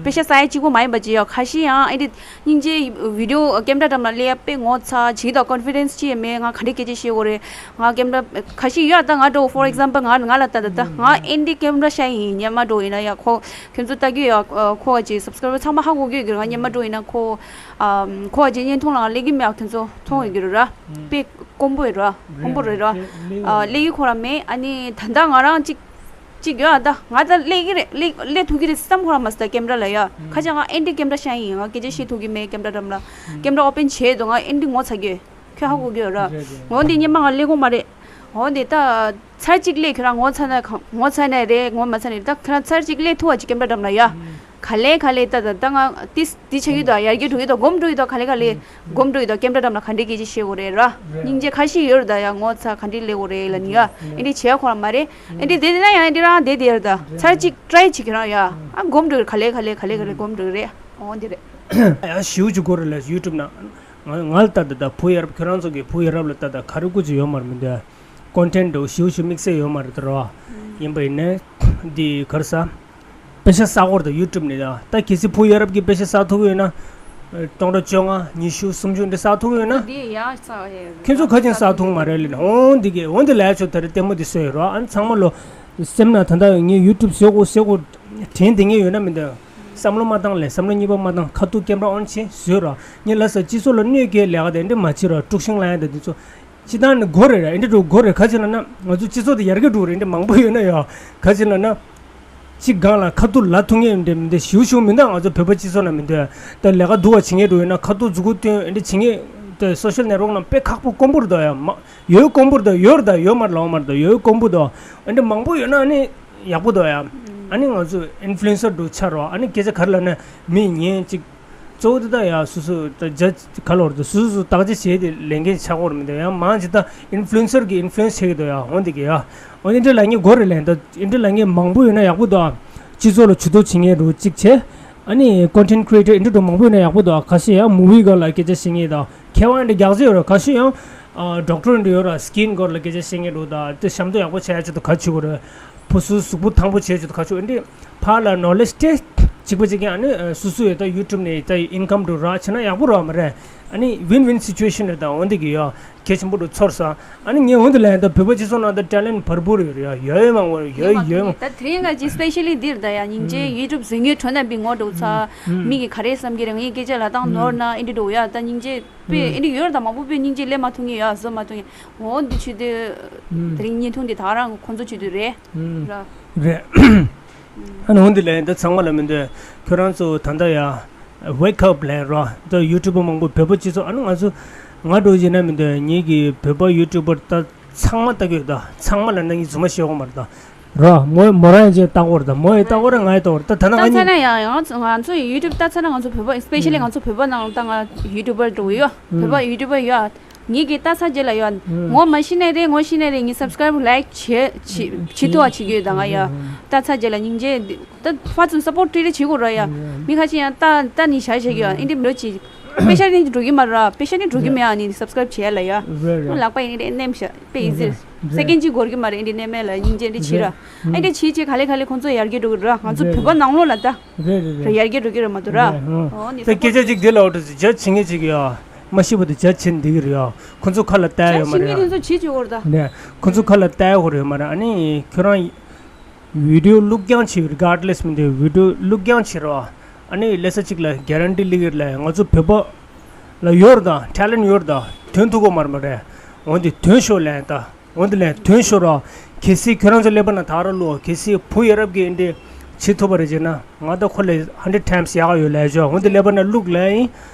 པེ་ཤ་ས་ཡ་གཅིག་པོ་མ་ཡིན་པ་ཅི་ཡ་ཁ་ཤས་ཡང་ཨེ་འདི་སྙིང་རྗེ་བི་ཌི་ཡོ་ཀེམ་ར་འགྲམ་ལ་སླེབས་ཡ་དཔེ་ངོ་ཚ་ཇི་དང་ཀོན་ཕི་ཌེན་སི་ཅི་ཡ་མེད། ང་ག་འདྲི་སྐད་ཆ་བཤད་དགོས་རེད། ང་ཀེམ་ར་ཁ་ཤས་ཡོད་ད་ང་འགྲོ་for example ང་ང་ལ་ལྟ་ད་ད་ང་ཨེ་འདི་ཀེམ་ར་ཤ་ཡིན་སྙན་མ་འགྲོ་ཡིན་ན་ཡ་ཁོ་ཁྱོད་ཚོ་ལྟ་གི་ཡ་ཁོ་ག་ཅི་སབ་སི་ཀ་རའི་བར་ཚང་མ་ཧ་གོ་གི་ཡོད་གི་ང་སྙན་མ་འགྲོ་ཡིན་ན་ཁོ་ཁོ་ག་ཅི་བརྙན་ཐུང་ལ་ང་སླེབས་གི་མེད་ཁྱོད་ཚོ་མཐོང་ཡོད་གི་རེད་ར། དཔེ་དཀོན་པོ་ཡོད་ར། དཀོན་པོ་རེད་ར། ཨ་ལས་ཡུལ་ཁོ་རང་མེད། ཨ་ནི་ད་ལྟ་ང་རང་གཅིག་གཅིག་ཡོད་ཨ་ད་ང་ད་ལས་ཀྱི་རེད། ལས་ལས་ཐུབ་ཀྱི་རེད་བསམ་ཁོ་རང་མ་ཟད་ཀེམ་ར་ལ་ཡ་ཁ་ཅིག་ང་ཨེ་འདྲི་ཀེམ་ར་ཤ་ཡིན་ང་སྐད་ཆ་བཤད་ཐུབ་ཀྱི་མེད། ཀེམ་ར་འགྲམ་ལ་ཀེམ་ར་ཨོ་པན་བྱས་འདུག་ང་ཨེ་འདྲི་ངོ་ཚ་གི་ཁྱོད་ཧ་གོ་གི་ཡོད་ར། འོ་འདི་སྙན་མ་ང་ལས་གོ་མ་རེད། འོ་འདི་ད་ཚར་གཅིག་ལས་ཁྱོད་རང་ངོ་ཚ་ན་གང་ངོ་ཚ་ན་རེད་ངོ་མ་ཚ་ན་རེད། ད་ཁྱོད་རང་ཚར་གཅིག་ལས་ཐུབ་བ་ཅིག་ཀེམ་ར་འགྲམ་ལ་ཡ། ག་ལེ་ག་ལེ་ད་ད་ད་ང་ཏིས་ཏི་ཆ་གི་ད་ཡར་རྒྱས་འགྲོ་གི་ད་གོམ་འགྲོ་གི་ད་ག་ལེ་ག་ལེ་གོམ་འགྲོ་གི་ད་ཀེམ་ར་འགྲམ་ལ་ག་འདྲེ་སྐད་ཆ་བཤད་དགོས་རེད་ར། སྙིང་རྗེ་ཁ་ཤས་ཡོད་ར་ད་ཡ་ངོ་ཚ་ག་འདྲེ་ལས་དགོས་རེད་ལ་ནི་ཡ་ཨེ་འདྲེ་བྱས་ཁོ་རང་མ་རེད། ཨེ་འདྲེ་དེ་དེ་ན་ཡང་ཨེ་འདྲེ་རང་དེ་དེ་ཡར་ད་ཚར་གཅིག་ཀྲའི་བྱེད་ཁྱོད་རང་ཡ་ཨ་གོམ་འགྲོ་གི་ག་ལེ་ག་ལེ་ག་ལེ་ག་ལེ་གོམ་འགྲོ་གི་རེད། འོ་འདི་རེད། ཡང་ཞིའུ་ཅིག་གོ་རེ་ལ་ཡུ་ཊུབ་ན། ང་ང་ལ་ལྟ་ད་ད་བུ་ཡ་རབས་ཁྱོད་རང་ཚོ་གི་བུ་ཡ་རབས་ལ་ལྟ་ད་ག་རེ་སྐུ་ཅིག་ཡོད་མ་རེད་མི་འདུག་ཀོན་ཊེན་ཊི་འདྲ་བོ་ཞིའུ་ཞིའུ་དམིགས་བསལ་ཡོད་མ་རེད་ད་རོ། ཡིན་པ་ཡིན་ནའི་འདི་ག་རེ་ཟ། པེ་ཤ་ཟ་གོ་རེད་ད་ཡུ་ཊུབ་ནས་ད་ད་གལ་སྲིད་བུ་ཡ་རབས་ཀྱི་པེ་ཤ་ཟ་ཐུབ་ཀྱི་ཡོད་ན། སྟོང་ཕྲག་བཅོ་ལྔ་ཉི་ཤུ་སུམ་ཅུ་འདི་ཟ་ཐུབ་ཀྱི་ཡོད་ན། འདི་ཡ་ཟ་ཡ། ཁྱོད་ཚོ་ག་ཅན་ཟ་ཐུབ་མ་རེད་ལེ་ན་འོང་འདི་གས་འོང་འདི་ལས་ཆོ་ད་རེ་ལྟད་མོ་འདི་བཟོས་ཡོད་རོ་ཨ་ཚང་མ་ལོ། སེམས་ན་ད་ད་ངས་ཡུ་ཊུབ་བཟོ་དགོས་བཟོ་དགོས་དྲན་དེ་ངས་ཡོད་ན་མི་འདུག་བསམ་བློ་མ་བཏང་ལས་བསམ་བློ་གཉིས་པ་མ་བཏང་ཁ་ཐུག་ཀེམ་ར་ཨོན་བྱེད་བཟོས་ར། ངས་ལ་ས་སྤྱི་ཚོགས་ལ་གནོད་སྐྱེལ་ལས་ཀ་དེ་འདྲ་མ་བྱེད་ར་དཀྲུག་ཤིང་ལ་ཡ་དེ་འདི་ཚོ། སྤྱི་བཏང་ནི་དགོས་རེད་ར་ཨེ་འདྲ་འགྲོ་དགོས་རེད་ག་ཅི་ལ་ན་ང་ཚོ་སྤྱི་ཚོགས་དེ་ཡར་རྒྱས་འགྲོ་རེད་འདྲ་མང་པོ་ཡོད་ན་ཡ་ག་ཅི་ལ་ན། གཅིག་སྒང་ལ་ཁ་ཐུག་ལ་ཐུག་ངེས་འདྲ་མི་འདྲ་ཞིའུ་ཞིའུ་མི་འདུག་ང་ཚོ་བོད་པ་སྤྱི་ཚོགས་ན་མི་འདུག་ད་ལས་ཀ་སྡུག་བ་བྱེད་ངེས་འགྲོ་ཡོད་ན་ཁ་ཐུག་མཛུ་གུ་སྟོན་ཨེ་འདྲ་བྱེད་ངེས་ད་སོ་ཤལ་ནེ་ཊི་ཝོག་ནང་དཔེ་ཁག་པོ་དཀོན་པོ་རེད་ད་ཡ་མ། ཡོད་དཀོན་པོ་རེད་ད་ཡོད་རེད་ད་ཡོད་མ་རེད་ལབ་མ་རེད་ད་ཡོད་དཀོན་པོ་ད་ཨེ་འདྲ་མང་པོ་ཡོད་ན་ཨ་ནི། ཡག་པོ་འདུག་ཡ། ཨ་ནི་ང་ཚོ་ཨིན་ཕུ་ལུ་ཨེན་སར་འདྲ་ཆགས་རོགས་ཨ་ནི་སྐད་ཆ་ག་རེ་ལབ་ན་མི་ཉན་ཅིག་གཙོ་བོ་དེ་དག་ཡ་སོ་སོ་ད་རྒྱ་ག་ལོར་དུ་སོ་སོ་བརྟག་དཔྱད་བྱས་ཏེ་ལས་འགན་ཆགས་ཀྱི་རེད་མི་འདུག་ཡ་མང་ཅིག་ད་ཨིན་ཕུ་ལུ་ཨེན་སར་གི་ཨིན་ཕུ་ལུ་ཨེན་སི་བྱེད་ཀྱི་འདུག་ཡ་འོ་འདི་གི་ཡ་འོ་འདི་འདྲ་ལབ་མཁན་དགོས་རེད་ལན་ད་འདི་འདྲ་ལབ་མཁན་མང་པོ་ཡོད་ན་ཡག་པོ་འདུག་ཨ། སྤྱི་ཚོགས་ལ་ཇུས་གཏོགས་བྱེད་མཁན་རུ་གཅིག་བྱས་ཨ་ནི་ཀོན་ཊེན་ཊི་ཀི་རི་ཨེ་ཊར་འདི་འདྲ་མང་པོ་ཡོད་ན་ཡག་པོ་འདུག་ཨ། ཁ་ཤས་ཡང་མུ་བི་སྒང་ལ་སྐད་ཆ་བཤད་མཁན་དང་མཁས་དབང་འདྲ་རྒྱག་ཚོད་ཡོད་རེད་ཁ་ཤས་ཡང་ཌོག་ཊར་འདྲ་ཡོད་ར་སི་ཀིན་སྐོར་ལ་སྐད་ཆ་བཤད་མཁན་རུ་དང་དེ་ཞབས་འདེགས་ཡག་པོ་བྱས་ཡ་ཆེད་དུ་ག་བྱེད་དགོས་རེད། ཕོ་སུ་གཟུགས་པོ་ཐང་པོ་བྱས་ཆེད་དུ་ག་ཆོག་ཨེ་འདྲི། ཕར་ལ་ནོ་ལེཇ་ཏེ་གཅིག་པ་གཅིག་ཀྱང་ཨ་ནི་སུ་སུ་ཡོད་ད་ཡུ་ཊུབ་ནས་ད་ཨིན་ཀམ་འགྲོ་རག་བྱས་ན་ཡག་པོ་རག་མ་རེད། ཨ་ནི་ཝིན་ཝིན་སི་ཅུ་ཨེ་ཤན་རེད་ད་འོན་ཏེ་གི་ཡོད་གལ་ཆེན་པོ་འགྲོ་ཚོར་ས། ཨ་ནི་ངས་འོན་ཏེ་ལན་ད་བོད་པ་སྤྱི་ཚོགས་ནང་ད་ཊེ་ལེན་ཊ་བར་པུར་ཡོད་རེད་ཡ་ཡོད་མང་བོ་ཡོད་ཡོད་མང་། ད་དེ་རིང་ག་ཅི་སི་པེ་ཤལ་ལི་འདིར་ད་ཡ་སྙིང་རྗེ་ཡུ་ཊུབ་བཟོ་མཁན་གྲོ་ན་པའི་ངོ་འགྲོ་ཚ་མི་གི་ག་རེ་བསམ་གི་རེད་ངའི་སྐད་ཆ་ལ་བཏང་ནོར་ན་ཨེ་འདྲི་འགྲོ་ཡ་ད་སྙིང་རྗེ། པས་ཨེ་འདྲི་ཡོད་རེད་ད་མང་པོ་པས་སྙིང་རྗེ་སླེབས་མ་ཐུབ་ངེས་ཡ་བཟོ་མ་ཐུབ་ངེས་འོ་འདི་ཆུ་དེ། དེ་རིང་བརྙན་ཐུང་འདི་ད་རང་ཁོང་ཚོ་ཆུ་དུ་རེད། ར། རེད། ཨ་ནི་འོ་འདི་ལས་འདི་ཚང་མ་ལ་མི་འདོད་ཁྱོད་རང་ཚོ་ད་ལྟ་ཡ། Wake up ལས་ར་ད་ཡུ་ཊུབ་པ་མང་པོ་བོད་པ་སྤྱི་ཚོགས་ཨ་ནི་ང་ཚོ་ང་འགྲོ་བཞིན་ན་མི་འདོད་ངེད་ཀྱི་བོད་པ་ཡུ་ཊུབ་པར་ད་ཚང་མ་ལྟ་གི་ཡོད་ད་ཚང་མ་ལ་ན་ངས་རྫུན་མ་བཤད་འོང་མ་རེད་ད། ར། མོ་མོ་རང་ཡང་ཅིག་ལྟ་གོ་རེད་ད། མོ་ཡང་ལྟ་གོ་རེད། ང་ཡང་ལྟ་གོ་རེད་ད། ད་ན་ང་ལྟ་ཚར་ན་གཉིས། ཡང་ཡང་ང་ཚོ་ང་ཚོ་ཡུ་ཊུབ་ལྟ་ཚར་ན་ང་ཚོ་བོད་པ་སི་པེ་ཤལ་ལི་ང་ཚོ་བོད་པ་ནང་ལ་ད་ང་ཡུ་ཊུབ་པར་འགྲོ་གི་ཡོད། བོད་པ་ཡུ་ཊུབ་པར་ཡོད། ངེད་ཀྱི་ལྟ་ཚར་རྗེས་ལ་ཡོད། ངོ་མ་ཤི་ནའི་རེད་ངོ་ཤི་ནའི་རེད་ངེད་སབ་སི་ཀ་རའིབ་ལའིཀ་བྱེད་བྱེད་བྱེད་ཐུབ་པ་བྱེད་ཀྱི་ཡོད་ད་ང་ཡ། ལྟ་ཚར་རྗེས་ལ་སྙིང་རྗེ་ད་ཕར་ཚུར་སབ་པོར་ཊི་རེ་བྱེད་དགོས་ར་ཡ། མི་ཁ་ཤས་ཡང་ལྟ་ལྟ་ནི་བྱ་བྱེད་ཀྱི་ཡོད་ཨེ་འདྲ་མི་འགྲོ་ཅིག་པེ་ཤ་ནི་འགྲོ་གི་མ་ར། པེ་ཤ་ནི་འགྲོ་གི་མེད་ཨ་ནི་སབ་སི་ཀ་རའིབ་བྱེད་ཡ་ལ་ཡ། རེད་རེད། ལག་པ་ཡིན་ནི་རེད་མནན་ཤ་པེ་ཨི་ཛི། རེད། སེ་ཀེན་གཅིག་འགོར་གི་མ་རེད་ཨེ་འདི་མནན་མེད་ལ་སྙིང་རྗེ་འདི་བྱེད་ར། ཨེ་འདི་བྱེད་བྱེད་ག་ལེ་ག་ལེ་ཁོང་ཚོ་ཡར་རྒྱས་འགྲོ་གི་ར་ང་ཚོ་རེད་བོད་པ་རེད། ནང་ལོགས་ལ་ད། རེད་རེད་རེད། ཡར་རྒྱས་འགྲོ་གི་རེད་མ་གཏོགས་ར། རེད་ཧང་། ཨོ་ནི་ད་སྐད་ཆ་གཅིག་འདི་ལ་འོ་འདྲ་ཟེར་རྒྱ་ཆེ་ངེས་ཅིག་ཡ། མ་ཤི་བ་དེ་རྒྱ་ཆེ་འདི་གི་རེད་ཡ། ཁོང་ཚོ་ཁ་ལ་བལྟ་ཡོད་མ་རྒྱ་ཆེ་རེད་ངེས་ཡ། དེ་ཚོ་བྱེད་བྱེད་འོར་ད། རེད། ཁོང་ཚོ་ཁ་ལ་བལྟ་ཡོད་རེད་མ་རེད་ཨ་ནི་ཁྱོད་རང་། བི་ཌིའོ་བླུག་རྐྱང་བྱེད་རི་གཱར་ཌི་ལེ་སི་མི་འདུག་བི་ཌིའོ་བླུག་རྐྱང་བྱེད་རོགས། ཨ་ནི་ལས་ས་གཅིག་ལ་གྷ་རན་ཊི་ལི་གིར་ལ་ང་ཚོ་བོད་པ་ལ་ཡོད་རེད་ད་ཊེ་ལེན་ཊི་ཡོད་རེད་ད་ཐོན་ཐུབ་གོ་མར་མ་རེད། འོན་ཏེ་ཐོན་ཤོག་ལན་ད་འོན་ཏེ་ལན་ཐོན་ཤོག་རོགས། གལ་སྲིད་ཁྱོད་རང་ཚོ་ཀླད་པ་ན་ད་ར་བླུག་གལ་སྲིད་བུ་ཡ་རབས་ཀྱི་འདི་བྱེད་ཐུབ་པ་རེད་ཅེ་ན་ང་ད་ཁོ་ལས་ཧན་ཌེ་ཌི་ཊའིམ་སི་ཡག་ཡོད་ལས་ཆོག་འོན་ཏེ་ཀླད་པ་ན་བླུག་ལན་ཡིན།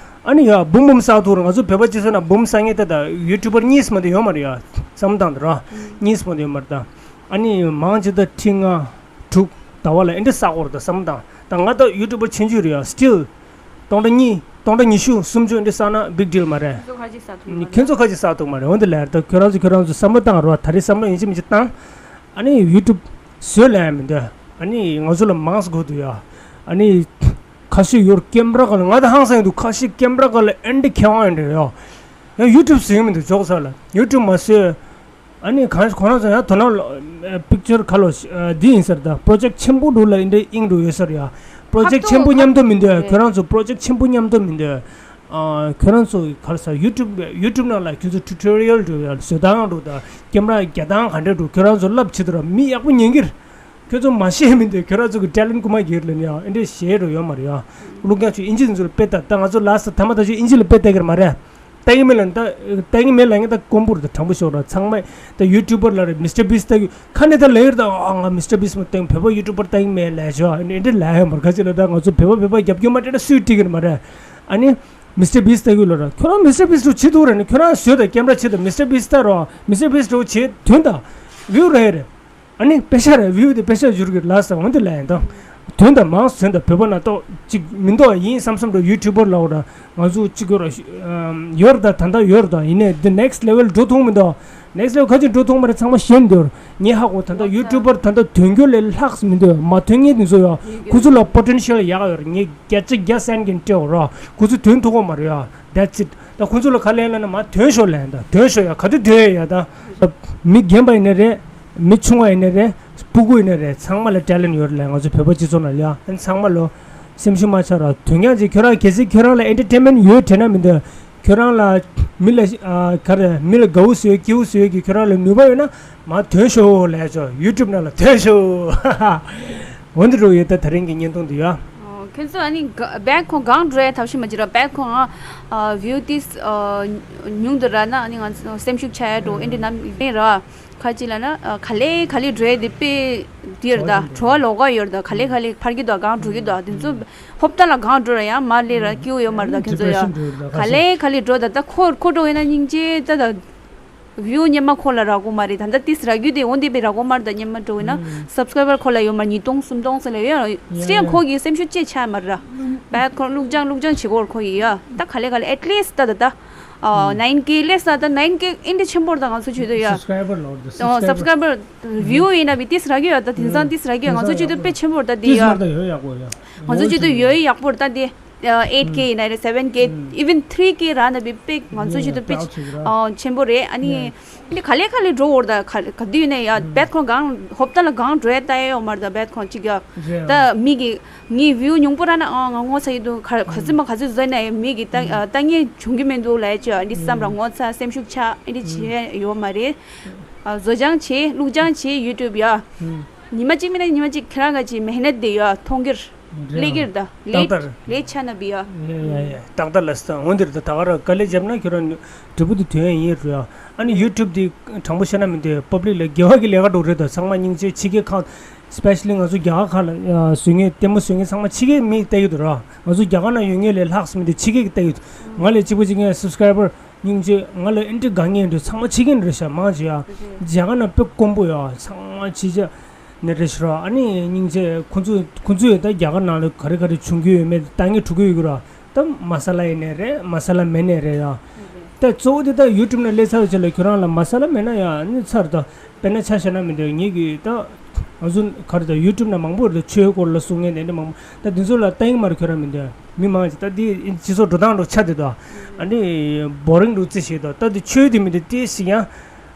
ཨ་ནི་ཡ་འབུམ་འབུམ་བསགས་ཐུབ་ར། ང་ཚོ་བོད་པ་སྤྱི་ཚོགས་ནང་འབུམ་བསགས་མཁན་ད་ད་ཡུ་ཊུབ་པར་གཉིས་མ་གཏོགས་ཡོད་མ་རེད་ཡ། བསམ་བློ་བཏང་དང་ར། གཉིས་མ་གཏོགས་ཡོད་མ་རེད་ད། ཨ་ནི་མང་ཆེ་ད་ཁྲི་ལྔ་དྲུག་ཟླ་བ་ལ་ཨེ་འདྲ་བསགས་ཀྱི་ཡོད་རེད་ད་བསམ་བློ་བཏང་། ད་ང་ད་ཡུ་ཊུབ་པར་ཆུང་ཆུང་རེད་ཡ། སི་ཊིལ་སྟོང་ཕྲག་གཉིས་སྟོང་ཕྲག་ཉི་ཤུ་སུམ་ཅུ་ཨེ་འདྲ་བསགས་ན་བིག་ཌིལ་མ་རེད། ཁྱོད་ཚོ་ཁ་ཅིག་བསགས་ཐུབ་མ་རེད། འོན་ཏེ་ལས་ད་ཁྱོད་རང་ཚོ་ཁྱོད་རང་ཚོ་བསམ་བློ་བཏང་རོགས། ད་རེས་བསམ་བློ་ཡིན་གཅིག་མིན་གཅིག་བཏང་། ཨ་ནི་ཡུ་ཊུབ་བཟོས་ལས་མི་འདུག་ཨ་ནི་ང་ཚོ་ལ་མང་ཙམ་དགོས་འདུག་ཡ། ཨ་ནི་ཁ་ཤས་ཡོད་རེད་ཀེམ་ར་སྒང་ལ། ང་ད་ཧང་སང་ཡོད་འདུག་ཁ་ཤས་ཀེམ་ར་སྒང་ལ་ཨེ་འདྲ་མཁས་དབང་ཡོད་རེད་ཡ། ཡང་ཡུ་ཊུབ་བཟོས་མི་འདུག་ཇོག་ས་ལ་ཡུ་ཊུབ་མ་བཟོས། ཨ་ནི་གང་ཁོ་རང་ཚོ་ཡང་དོ་སྣང་ལོ་པིག་ཅར་ཁ་ལོ་འདི་ཡིན་ཟེར། ད་པྲོ་ཇེཀ་ཆེན་པོ་འདུག་ལ་ཨེ་འདྲ་ཨིན་འགྲོ་ཡོད་ས་རེད་ཡ། པྲོ་ཇེཀ་ཆེན་པོ་མཉམ་དུ་མི་འདུག་ཁྱོད་རང་ཚོ་པྲོ་ཇེཀ་ཆེན་པོ་མཉམ་དུ་མི་འདུག་ཁྱོད་རང་ཚོ་ག་རེ་ཟ། ཡུ་ཊུབ་ཡུ་ཊུབ་ནང་ལ་ཁྱོད་ཚོ་ཊུ་ཊོ་རི་ཡལ་འགྲོ་ཡ། བཟོ་སྟངས་འགྲོ། ད་ཀེམ་ར་རྒྱག་སྟངས་ག་འདྲ་འགྲོ། ཁྱོད་རང་ཚོ་བསླབ་བྱེད་དུ་ར་མི་ཡག་པོ་ཉན་གྱི་རེད། ཁྱོད་ཚོ་མ་ཤེས་མི་འདུག་ཁྱོད་རང་ཚོ་གི་ཊེ་ལེན་ཊ་རྐུ་མ་གྱིས་ལ་ནི་ཨེ་འདྲ་ཞེ་དྲག་ཡོད་མ་རེད་ཡ། ཀླུ་རྒྱལ་ཚོས་ཨིན་ཇི་ཚོ་ལ་དཔེ་ལྟ། ད་ང་ཚོ་ལ་ས་ཐ་མ་ད་ཆོས་ཨིན་ཇི་ལ་དཔེ་ལྟ་གི་རེད་མ་རེད། ལྟ་གི་མེད་ལ་ད་ལྟ་གི་མེད་ལ་ངས་ད་དཀོན་པོ་རེད། ད་དྲང་པོ་ཤོད་ར། ཚང་མས་ད་ཡུ་ཊུབ་པར་ལ་རེད། མི་སི་ཊར་བིས་ལྟ་གི་ཁ་ནས་ད་ལབ་ཡོད་རེད། ད་ཨ་ང་མི་སི་ཊར་བིས་མ་ལྟ་གི། བོད་པ་ཡུ་ཊུབ་པར་ལྟ་གི་མེད་ལབ་ཆོག་ཨེ་འདྲ་ལབ་ཡོད་མ་རེད། ཁ་ཅིག་ལ་ད་ང་ཚོ་བོད་པ་བོད་པ་རྒྱབ་སྐྱོར་མ་སྤྲད་ན་སུས་སྤྲད་གི་རེད་མ་རེད། ཨ་ནི་མི་སི་ཊར་བིས་ལྟ་གི་ལོ་ར། ཁྱོད་རང་མི་སི་ཊར་བིས་རུ་བྱེད་ཐུབ་ར་ནི། ཁྱོད་རང་བཟོས་ད་ཀེམ་ར་བྱེད་ད་མི་སི་ཊར་བིས་ལྟ་རོགས། མི་སི་ཊར་བིས་རུ་བྱེད་དོན་དང་བིའུ་རེད་རེད། ཨ་ནི་པེ་ཤ་རེད། བིའུ་དེ་པེ་ཤ་བཞུར་གི་ལ་ས་འོན་ཏེ་ལ་ཡིན་དང་། དོན་དང་མང་སུ་དོན་དང་བོད་པ་ན་ཏོག་ཅིག་མི་འདུག་ཡིན་བསམ་བསམ་རུ་ཡུ་ཊུབ་པར་ལ་འོ་ར། ང་ཚོ་གཅིག་ཡོད་ར། ཡོད་ར་ད་ད་ད་ཡོད་ར་ད། ཡིན་ནའི་the next level འགྲོ་ཐུབ་མི་འདུག next level ག་ཅིག་འགྲོ་ཐུབ་མ་རེད། ཚང་མ་ཤེས་འདུག་ངས་ཧ་གོ་ད་ད་ཡུ་ཊུབ་པར་ད་ད་དོན་འཁྱོལ་ལས་ལྷག་མི་འདུག་མ་དོན་ངེས་དེ་ཚོ་ཡོད། ཁོ་ཚོ་ལ་པོ་ཊེན་ཤལ་ཡག་ཡོད་ར། ངས་བརྒྱ་ཆ་བརྒྱ་སན་གིན་སྤྲད་འོ་ར། ཁོ་ཚོ་དོན་ཐུབ་གོ་མ་རེད་ཡ། That's it། ད་ཁོང་ཚོ་ལ་ག་ལན་ལ་ན་མ་དོན་ཤོག་ལན་ད་དོན་ཤོག་ཡ། ག་དུས་དོན་ཡ་ད། མི་རྒན་པ་ཡིན་ན་རེད། མི་ཆུང་བ་ཡིན་ན་རེད། སྤུ་གུ་ཡིན་ན་རེད། ཚང་མ་ལ་ཊེ་ལེན་ཊ་ཡོད་རེད་ལ། ང་ཚོ་བོད་པ་སྤྱི་ཚོགས་ནང་ལ་ཡ། ཨ་ནི་ཚང་མ་ལོ་སེམས་ཤུགས་མ་ཆག་ར། དོན་ཀྱང་ཅིག་ཁྱོད་རང་གལ་སྲིད་ཁྱོད་རང་ལ་ཨེན་ཊར་ཊེན་མེན་ཊ་ཡོད་དྲན་ན་མི་འདུག་ཁྱོད་རང་ལ་མི་ལ་ཨ་ག་རེ་མི་ལ་དགའ་བོ་བཟོས་སྐྱིད་བོ་བཟོས་ཀྱི་ཁྱོད་རང་ལ་ནུས་པ་ཡོད་ན་མ་དོན་ཤོག་ལས་ཆོག་ཡུ་ཊུབ་ནང་ལ་དོན་ཤོག་འོན་ཏེ་རོ་ཡོད་ད་ད་རིང་གི་བརྙན་ཐུང་འདི་ཡ། ཁྱེད་ཚོ་ཨ་ནི་ག་བེད་ཁོང་གང་འགྲོ་ཡ་ཐབས་ཤེས་མ་བྱེད་ར། བེད་ཁོང་ཨ་བིའུ་ཏིས་ཉུང་དུ་ར་ན་ཨ་ནི་ང་ཚོ་སེམས་ཤུགས་ཆག་ཡ་འགྲོ་ཨེ་འདྲི་ནམ་ཨེ་ར། ཁ་ཅིག་ལ་ན་ག་ལེ་ག་ལེ་འགྲོ་ཡ་དེ་དཔེ་དེ་ར་ད་བྲོ་བ་ལོག་ག་ཡོད་ར། ད་ག་ལེ་ག་ལེ་ཕར་གི་དོ་གང་འགྲོ་གི་དོ་དེ་ཚོ་ཧོབ་ཏ་ལ་གང་འགྲོ་ར་ཡ་མ་ལེ་ར་སྐྱིའུ་ཡོད་མ་ར། ད་ཁྱེད་ཚོ་ཡ་ག་ལེ་ག་ལེ་འགྲོ་ད། ད་ཁོ་ཁོ་འགྲོ་ཡིན་ན་སྙིང་རྗེ་ད་ད། བིའུ་སྙེ་མ་ཁོ་ལ་རག་གོ་མ་རེད། ད་ལྟ་ཏིས་རག་རྒྱུ་དེ་འོན་ཏེ་པའི་རག་གོ་མ་རེད། ད་སྙེ་མ་འགྲོ་ཡིན་ན་སབ་སི་ཀ་རའི་བར་ཁོ་ལ་ཡོད་མ་ཉིས་སྟོང་སུམ་སྟོང་ཟེར་ལ་ཡོད་ཡ། སྤྱིར་ཁོ་གི་སེམས་ཤུགས་ཅེ་ཆ་མ་རེད། བེད་ཁོ་ལུག་ཅང་ལུག་ཅང་བྱེད་གོ་ཁོ་ཡི་ཡ། ད་ག་ལེ་ག་ལེ་ཨེ་ཊི་ལིསི་ད་ད་ད་ནའིན་ཀེ་ལེ་ས་ད་ནའིན་ཀེ་ཨིན་དེ་ཆེན་པོ་རེད། ད་ང་ཚོ་བྱེད་དུ་ཡ། སབ་སི་ཀ་རའི་བར་བིའུ་ཡིན་ན་བི་ཏིས་རག་གི་ཡོད། ད་དེང་སང་ཏིས་རག་གི་ཡོད། ང་ཚོ་བྱེད་དུ་དཔེ་ཆེན་པོ་རེད། ད་དེ་ཡ་ང་ཚོ་བྱེད་དུ་ཡོད་ཡག་པོ་རེད། ད་དེ། ཨེཊ་ཀེ་ཡིན་ན་རེད། སེ་ཝེན་ཀེ། ཨིབ་ཨིན་ཐི་རི་ཀེ་རག་ན་བི་དཔེ་ང་ཚོ་ཆེད་དུ་དཔེ་ཆེན་པོ་རེད། ཨ་ནི་འདི་ག་ལེ་ག་ལེ་འགྲོ་འོར་ད་ག་ག་དུས་ནས་ཡ་བེད་ཁོང་གང་ཧོབ་ཏ་ལ་གང་འགྲོ་ཡ་ལྟ་ཡ་ཡོད་མ་རེད། ད་བེད་ཁོང་ཅིག་ཡ་ད་མི་གི་ངའི་བིའུ་ཉུང་པོ་རག་ན་ཨ་ང་ངོ་ཚ་ཡི་འདུག་ག་ག་ཚོད་མ་ག་ཚོད་བཟོས་ན་ཡ་མི་གི་ལྟ་ལྟ་ངན་བྱུང་གི་མི་འདུག་ལབ་ཡ་ཅིག་ཡ་འདི་བསམ་ར་ངོ་ཚ་སེམས་ཤུགས་ཆག་ཨ་འདི་བྱེད་ཡ་ཡོད་མ་རེད། བཟོ་སྦྱང་བྱེད་བླུག་སྦྱང་བྱེད་ཡུ་ཊུབ་ཡ། ཉི་མ་གཅིག་མིན་ན་ཉི་མ་གཅིག་ཁྱེད་རང་ག་ཅིག་མེ་ཧ་ནད་དེ་ཡོད་མཐོང་གིར། ལས་ཀིར་ད་ལས་ཏག་ཏག་ལས་ཆ་ན་བི་ཡ། ཡ་ཡ་ཡ་ཏག་ཏག་ལ་སི་ཏང་འོན་དེར་ད་ད་ག་ར་དཀའ་ལས་བརྒྱབ་ན་ཁྱོད་རང་འབྲས་བུ་དེ་ཐོན་ཡ་ཡིན་རུ་ཡ། ཨ་ནི་ཡུ་ཊུབ་དེ་དྲང་པོ་བཤད་ན་མི་འདོད་པབ་ལིག་ལ་དགེ་བ་གི་ལས་ཀ་འགྲོ་རེད། ད་ཚང་མ་སྙིང་རྗེ་ཕྱི་རྒྱལ་ཁག་སི་པེ་ཤ་ལི་ང་ཚོ་རྒྱ་གར་ཁག་ལ་བཟོ་མཁན་ལྟད་མོ་བཟོ་མཁན་ཚང་མ་ཕྱི་རྒྱལ་མི་ལྟ་ཡོད་དུ་ར། ང་ཚོ་རྒྱ་གར་ན་ཡོད་མཁན་ལས་ལྷག་སི་མི་འདོད་ཕྱི་རྒྱལ་གི་ལྟ་ཡོད། ང་ལས་གཅིག་པ་གཅིག་ངའི་སབ་སི་ཀ་རའི་བར་སྙིང་རྗེ། ང་ལ་ཨེ་འདྲ་དགའ་ངེས་འདྲ་ཚང་མ་ཕྱི་རྒྱལ་རེད་ཤག་མང་ཆེ་ཡ། རྒྱ་གར་ན་དཔེ་དཀོན་པོ་ཡ་ཚང་མ་ཕྱི་རྒྱལ་ནས་རེད་ཤག་ར། ཨ་ནི་སྙིང་རྗེ་ཁོང་ཚོ་ཁོང་ཚོ་ཡོད་ད་རྒྱ་གར་ནང་ལ་ག་རེ་ག་རེ་བྱུང་གི་ཡོད་མེད་ལྟ་ངེས་འགྲོ་གི་ཡོད་གི་ར། ད་མ་ས་ལ་ཡིན་ནའི་རེད་མ་ས་ལ་མེད་ནའི་རེད་ཡ། ད་གཙོ་བོ་དེ་ད་ཡུ་ཊུབ་ནང་སླེབས་ཚར་བའི་རྗེས་ལ་ཁྱོད་རང་ལ་མ་ས་ལ་མེད་ན་ཡ་ཨ་ནི་ཚར་ད། དཔེར་ན་ཆ་བཞག་ན་མི་འདོད་ངེད་ཀྱི་ད་ང་ཚོ་ག་རེ་ད་ཡུ་ཊུབ་ནང་མང་པོ་རེད། ཆོས་སྐོར་ལ་གསུང་མཁན་དེ་འདྲ་མང་པོ་ད་འདི་ཚོ་ལ་ལྟ་ཡིན་མ་རེད། ཁྱོད་རང་མི་འདོད་མི་མང་ཅིག་ད་འདི་སྤྱི་ཚོགས་འགྲོ་སྟངས་འགྲོ་ཆ་དེ་ད་ཨ་ནི་བོ་རིང་འགྲོ་རྩིས་ཤིག་ད་ད་འདི་ཆོས་དེ་མི་འདོད་ཏི་ཞིག་ཡང་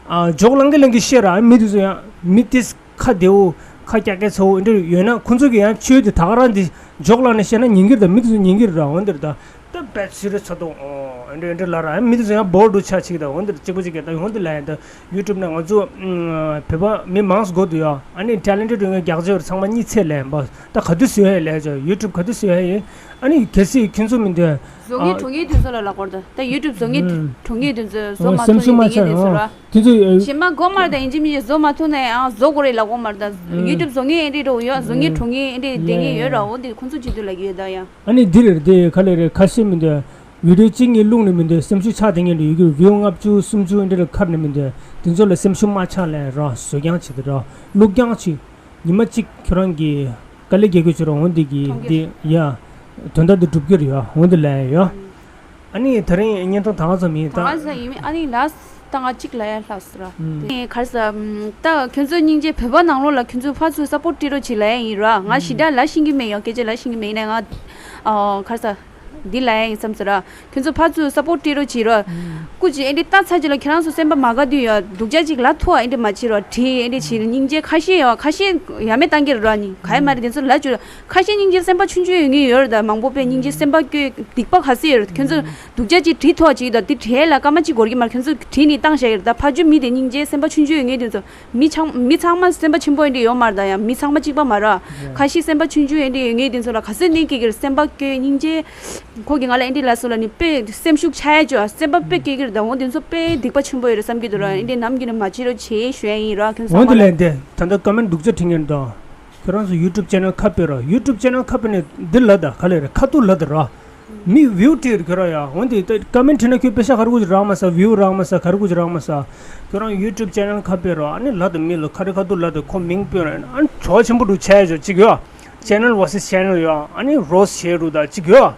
ཨ་འཇོག་ལང་གི་ལང་གི་བཤད་ར། མི་དེ་ཚོ་ཡང་མི་ཏི་ཁ་བདེ་བོ་ཁ་རྒྱག་སྐད་ཚ་བོ་འདྲ་ཡོད་ན་ཁོ་ཚོ་གི་ཡང་ཆོས་དེ་ད་ག་རང་འདི་འཇོག་ལང་ནས་བཤད་ན་ཉན་གི་རེད། ད་མི་དེ་ཚོ་ཉན་གི་རེད་ར། འོན་ཏེ་རེད་ད། ད་བེད་སི་རི་ཚ་དོ་ཨོ་ཨེ་འདྲ་ཨེ་འདྲ་ལ་ར་མི་དེ་ཚོ་ཡང་བོར་འགྲོ་ཆ་ཆིག་ད་འོན་ཏེ་གཅིག་པ་གཅིག་ག་ད་འོན་ཏེ་ལ་ཡང་ད་ཡུ་ཊུབ་ནང་ང་ཚོ་བོད་པ་མི་མང་སུ་གོ་འདུག་ཡ། ཨ་ནི་ཊེ་ལེན་ཊེཌ་ཡོད་མཁན་རྒྱག་ཆེ་བར་ཚང་མ་གཉིས་ཚད་ལས་པ་ད་ག་དུས་བཟོས་ཡ་ལས་ཅོ་ཡུ་ཊུབ་ག་དུས་བཟོས་ཡ་ཡིན། ཨ་ནི་གལ་སྲིད་ཁྱོད་ཚོ་མི་འདོད་བཟོ་ངེས་གྲོང་ངེས་དུས་ཚོད་ལ་ལག་པར་ད་ད་ཡུ་ཊུབ་བཟོ་ངེས་གྲོང་ངེས་དུས་ཚོད་བཟོ་མ་ཐུབ་ཡིན་དེ་དུས་ཚོད་ར། དེ་ཚོ་ཞེ་མ་གོ་མར་ད་ཡིན་གཅིག་མིན་གཅིག་བཟོ་མ་ཐུབ་ན་ཡང་བཟོ་དགོས་རེད་ལབ་གོ་མར་ད་ཡུ་ཊུབ་བཟོ་ངེས་ཨེ་འདྲ་འགྲོ་ཡོད་བཟོ་ངེས་གྲོང་ངེས་ཨེ་འདྲ་བསྡད་ངེས་ཡོད་ར། འོ་དེ་ཁོང་ཚོ་བྱེད་དུས་ལ་གི་ཡོད་ད་ཡང་། ཨ་ནི་འདི་རེད་དེ་ག་ལེ་རེད་ཁ་ཤས་མི་འདུག་བི་ཌིའོ་གཅིག་གཉིས་བླུགས་ནས་མི་འདོད། སེམས་ཤུགས་ཆག་དེ་ངན་དུ་ཡོད་རྒྱུར་བིའུ་ལྔ་བཅུ་སུམ་ཅུ་འདི་འདྲ་ཁབ་ནས་མི་འདོད། དེ་ཚོ་ལ་སེམས་ཤུགས་མ་ཆག་ལས་རོགས། བཟོ་རྐྱང་བྱེད་དེ་རོགས། བླུགས་རྐྱང་བྱེད། ཉི་མ་གཅིག་ཁྱོད་རང་གི་དཀའ་ལས་རྒྱག་གི་བྱེད་རོགས། འོན་ཏེ་གི་འདི་ཡ་དོན་དག་འདི་འགྲུབ་ཀྱི་རེད་ཡ། འོན་ཏེ་ལས་ཡ། ཨ་ནི་ད་རིང་བརྙན་ཐུང་ད་ག་ཙམ་ཡིན་ད། ད་ག་ཙམ་ཡིན་ཨ་ནི་ལ་ད་ང་གཅིག་ལ་ཡ་ལྷག་སོ་ར། ཨ་ནི་གར་ས་ད་ཁྱོད་ཚོ་སྙིང་རྗེ་བོད་པ་ནང་ལོགས་ལ་ཁྱོད་ཚོ་ཕར་ཚུར་སཔོར་ཊི་སྤྲད་རོགས་བྱེད་ལ་ཡ་ཡིན་ར། ང་ཞི་དྲག་ལ་ཤེས་ཀྱི་མེད་ཡ། སྐད་ཆ་ལ་ཤེས་ཀྱི་མེད་ཡིན་ན་ང་གར་ས། འདི་ལ་ཡ་ཡིན་བསམ་ཟེར་ར། ཁྱོད་ཚོ་ཕར་ཚུར་སཔོར་ཊི་སྤྲད་རོགས་བྱེད་རོགས། སྐུ་མཁྱེན་ཨེ་འདྲི་ལྟ་ཚར་རྗེས་ལ་ཁྱེད་རང་ཚོ་སེམས་པ་མ་དགའ་དུས་ཡ་སྡུག་ཅག་ཅིག་ལ་ཐུག་ཨ་ཨེ་འདྲི་མ་བྱེད་རོགས། དྲིས་ཨེ་འདྲི་བྱེད་སྙིང་རྗེ་ཁ་ཤས་ཡ་ཁ་ཤས་ཡ་མེད་བཏང་གི་རེད་ར། ནི་ག་ཡ་མ་རེད་དེ་ཚོ་ལ་བཅོས་ར། ཁ་ཤས་སྙིང་རྗེ་སེམས་པ་ཆུང་ཆུང་ཡོད་ངེས་ཡོད་རེད། ད་མང་པོ་དཔེ་སྙིང་རྗེ་སེམས་པ་སྐྱོ་སྡིག་པ་ག་ཚོད་ཡོད་རེད། ཁྱོད་ཚོ་སྡུག་ཅག་ཅིག་དྲིས་ཐུག་ཅིག་ད་དེ་དྲིས་ལ་སྐར་མ་གཅིག་འགོར་གི་མ་རེད། ཁྱོད་ཚོ་དྲིས་ནི་བཏང་བཞག་གི་རེད། ད་ཕར་ཕྱོགས་མི་དེ་སྙིང་རྗེ་སེམས་པ་ཆུང་ཆུང་ཡོད་ངེས་དེ་ཚོ། མི་ཚང་མི་ཚང་མ་སེམས་པ་ཆེན་པོ་ཨེ་འདྲི་ཡོད་མ་རེད། ད་ཡང་མི་ཚང་མ་གཅིག་པ་མ་རེད། ཁ་ཤས་སེམས་པ་ཆུང་ཆུང་ཨེ་འདྲི་ཡོད་ངེས་དེ་ཚོ་ལ་ག་ཚོད་ནས་སྐྱེ་གི་རེད། སེམས་པ་སྐྱོ་སྙིང་རྗེ། ཁོ་གིས་ང་ལ་ཨེ་འདྲི་ལ་སོ་ལ་ནི་དཔེ་སེམས་ཤུགས་ཆག་ཡ་ཅོ་སེམས་པ་དཔེ་སྐྱོ་གི་རེད། ད་འོ་དེ་ཚོ་དཔེ་སྡིག་པ་ཆེན་པོ་ཡོད་རེད་བསམ་གྱི་འདུག་ར། ཨེ་འདྲི་ནམ་རྒྱུན་ནས་མ་བྱེད་རོགས་བྱེད་ཞུ་ཡ་ཡིན་ར། ཁྱོད་ཚང་མ་ལ། འོན་ཏེ་ལན་དེ་ད་ལྟ་ཀོ་མེན་སྡུག་ཅག་བྲིས་མཁན་དང་། ཁྱོད་རང་ཚོ་ཡུ་ཊུབ་ཅེ་ནལ་ཁ་ཕྱེ་རོགས། ཡུ་ཊུབ་ཅེ་ནལ་ཁ་ཕྱེ་ནས་འདི་ལབ་ད་ག་ལེ་རེད། ཁ་ཐུག་ལབ་ད་ར། མི་བིའུ་སྤྲད་ཁྱོད་རང་ཡ། འོན་ཏེ་ད་ཀོ་མེན་བྲིས་ན་ཁྱོད་པེ་ཤ་ག་རེ་གུ་ཅིག་རག་མ་ས། བིའུ་རག་མ་ས། ག་རེ་གུ་ཅིག་རག་མ་ས། ཁྱོད་རང་ཡུ་ཊུབ་ཅེ་ནལ་ཁ་ཕྱེ་རོགས། ཨ་ནི་ལབ་ད་མི་ལ་ཁ་རི་ཁ་ཐུག་ལབ་ད་ཁོ་མིང་སྤོས་ར། ཨ་ནི་བྱ་བ་ཆེན་པོ་འདྲ་བྱས་ཡོད་ཅིག་ཡོད། ཅེ་ནལ་ཝར་སེ་སི་ཅེ་ནལ་ཡོད། ཨ་ནི་རོ་སི་ཊི་བྱས་རུ་ད་ཅིག་ཡོད།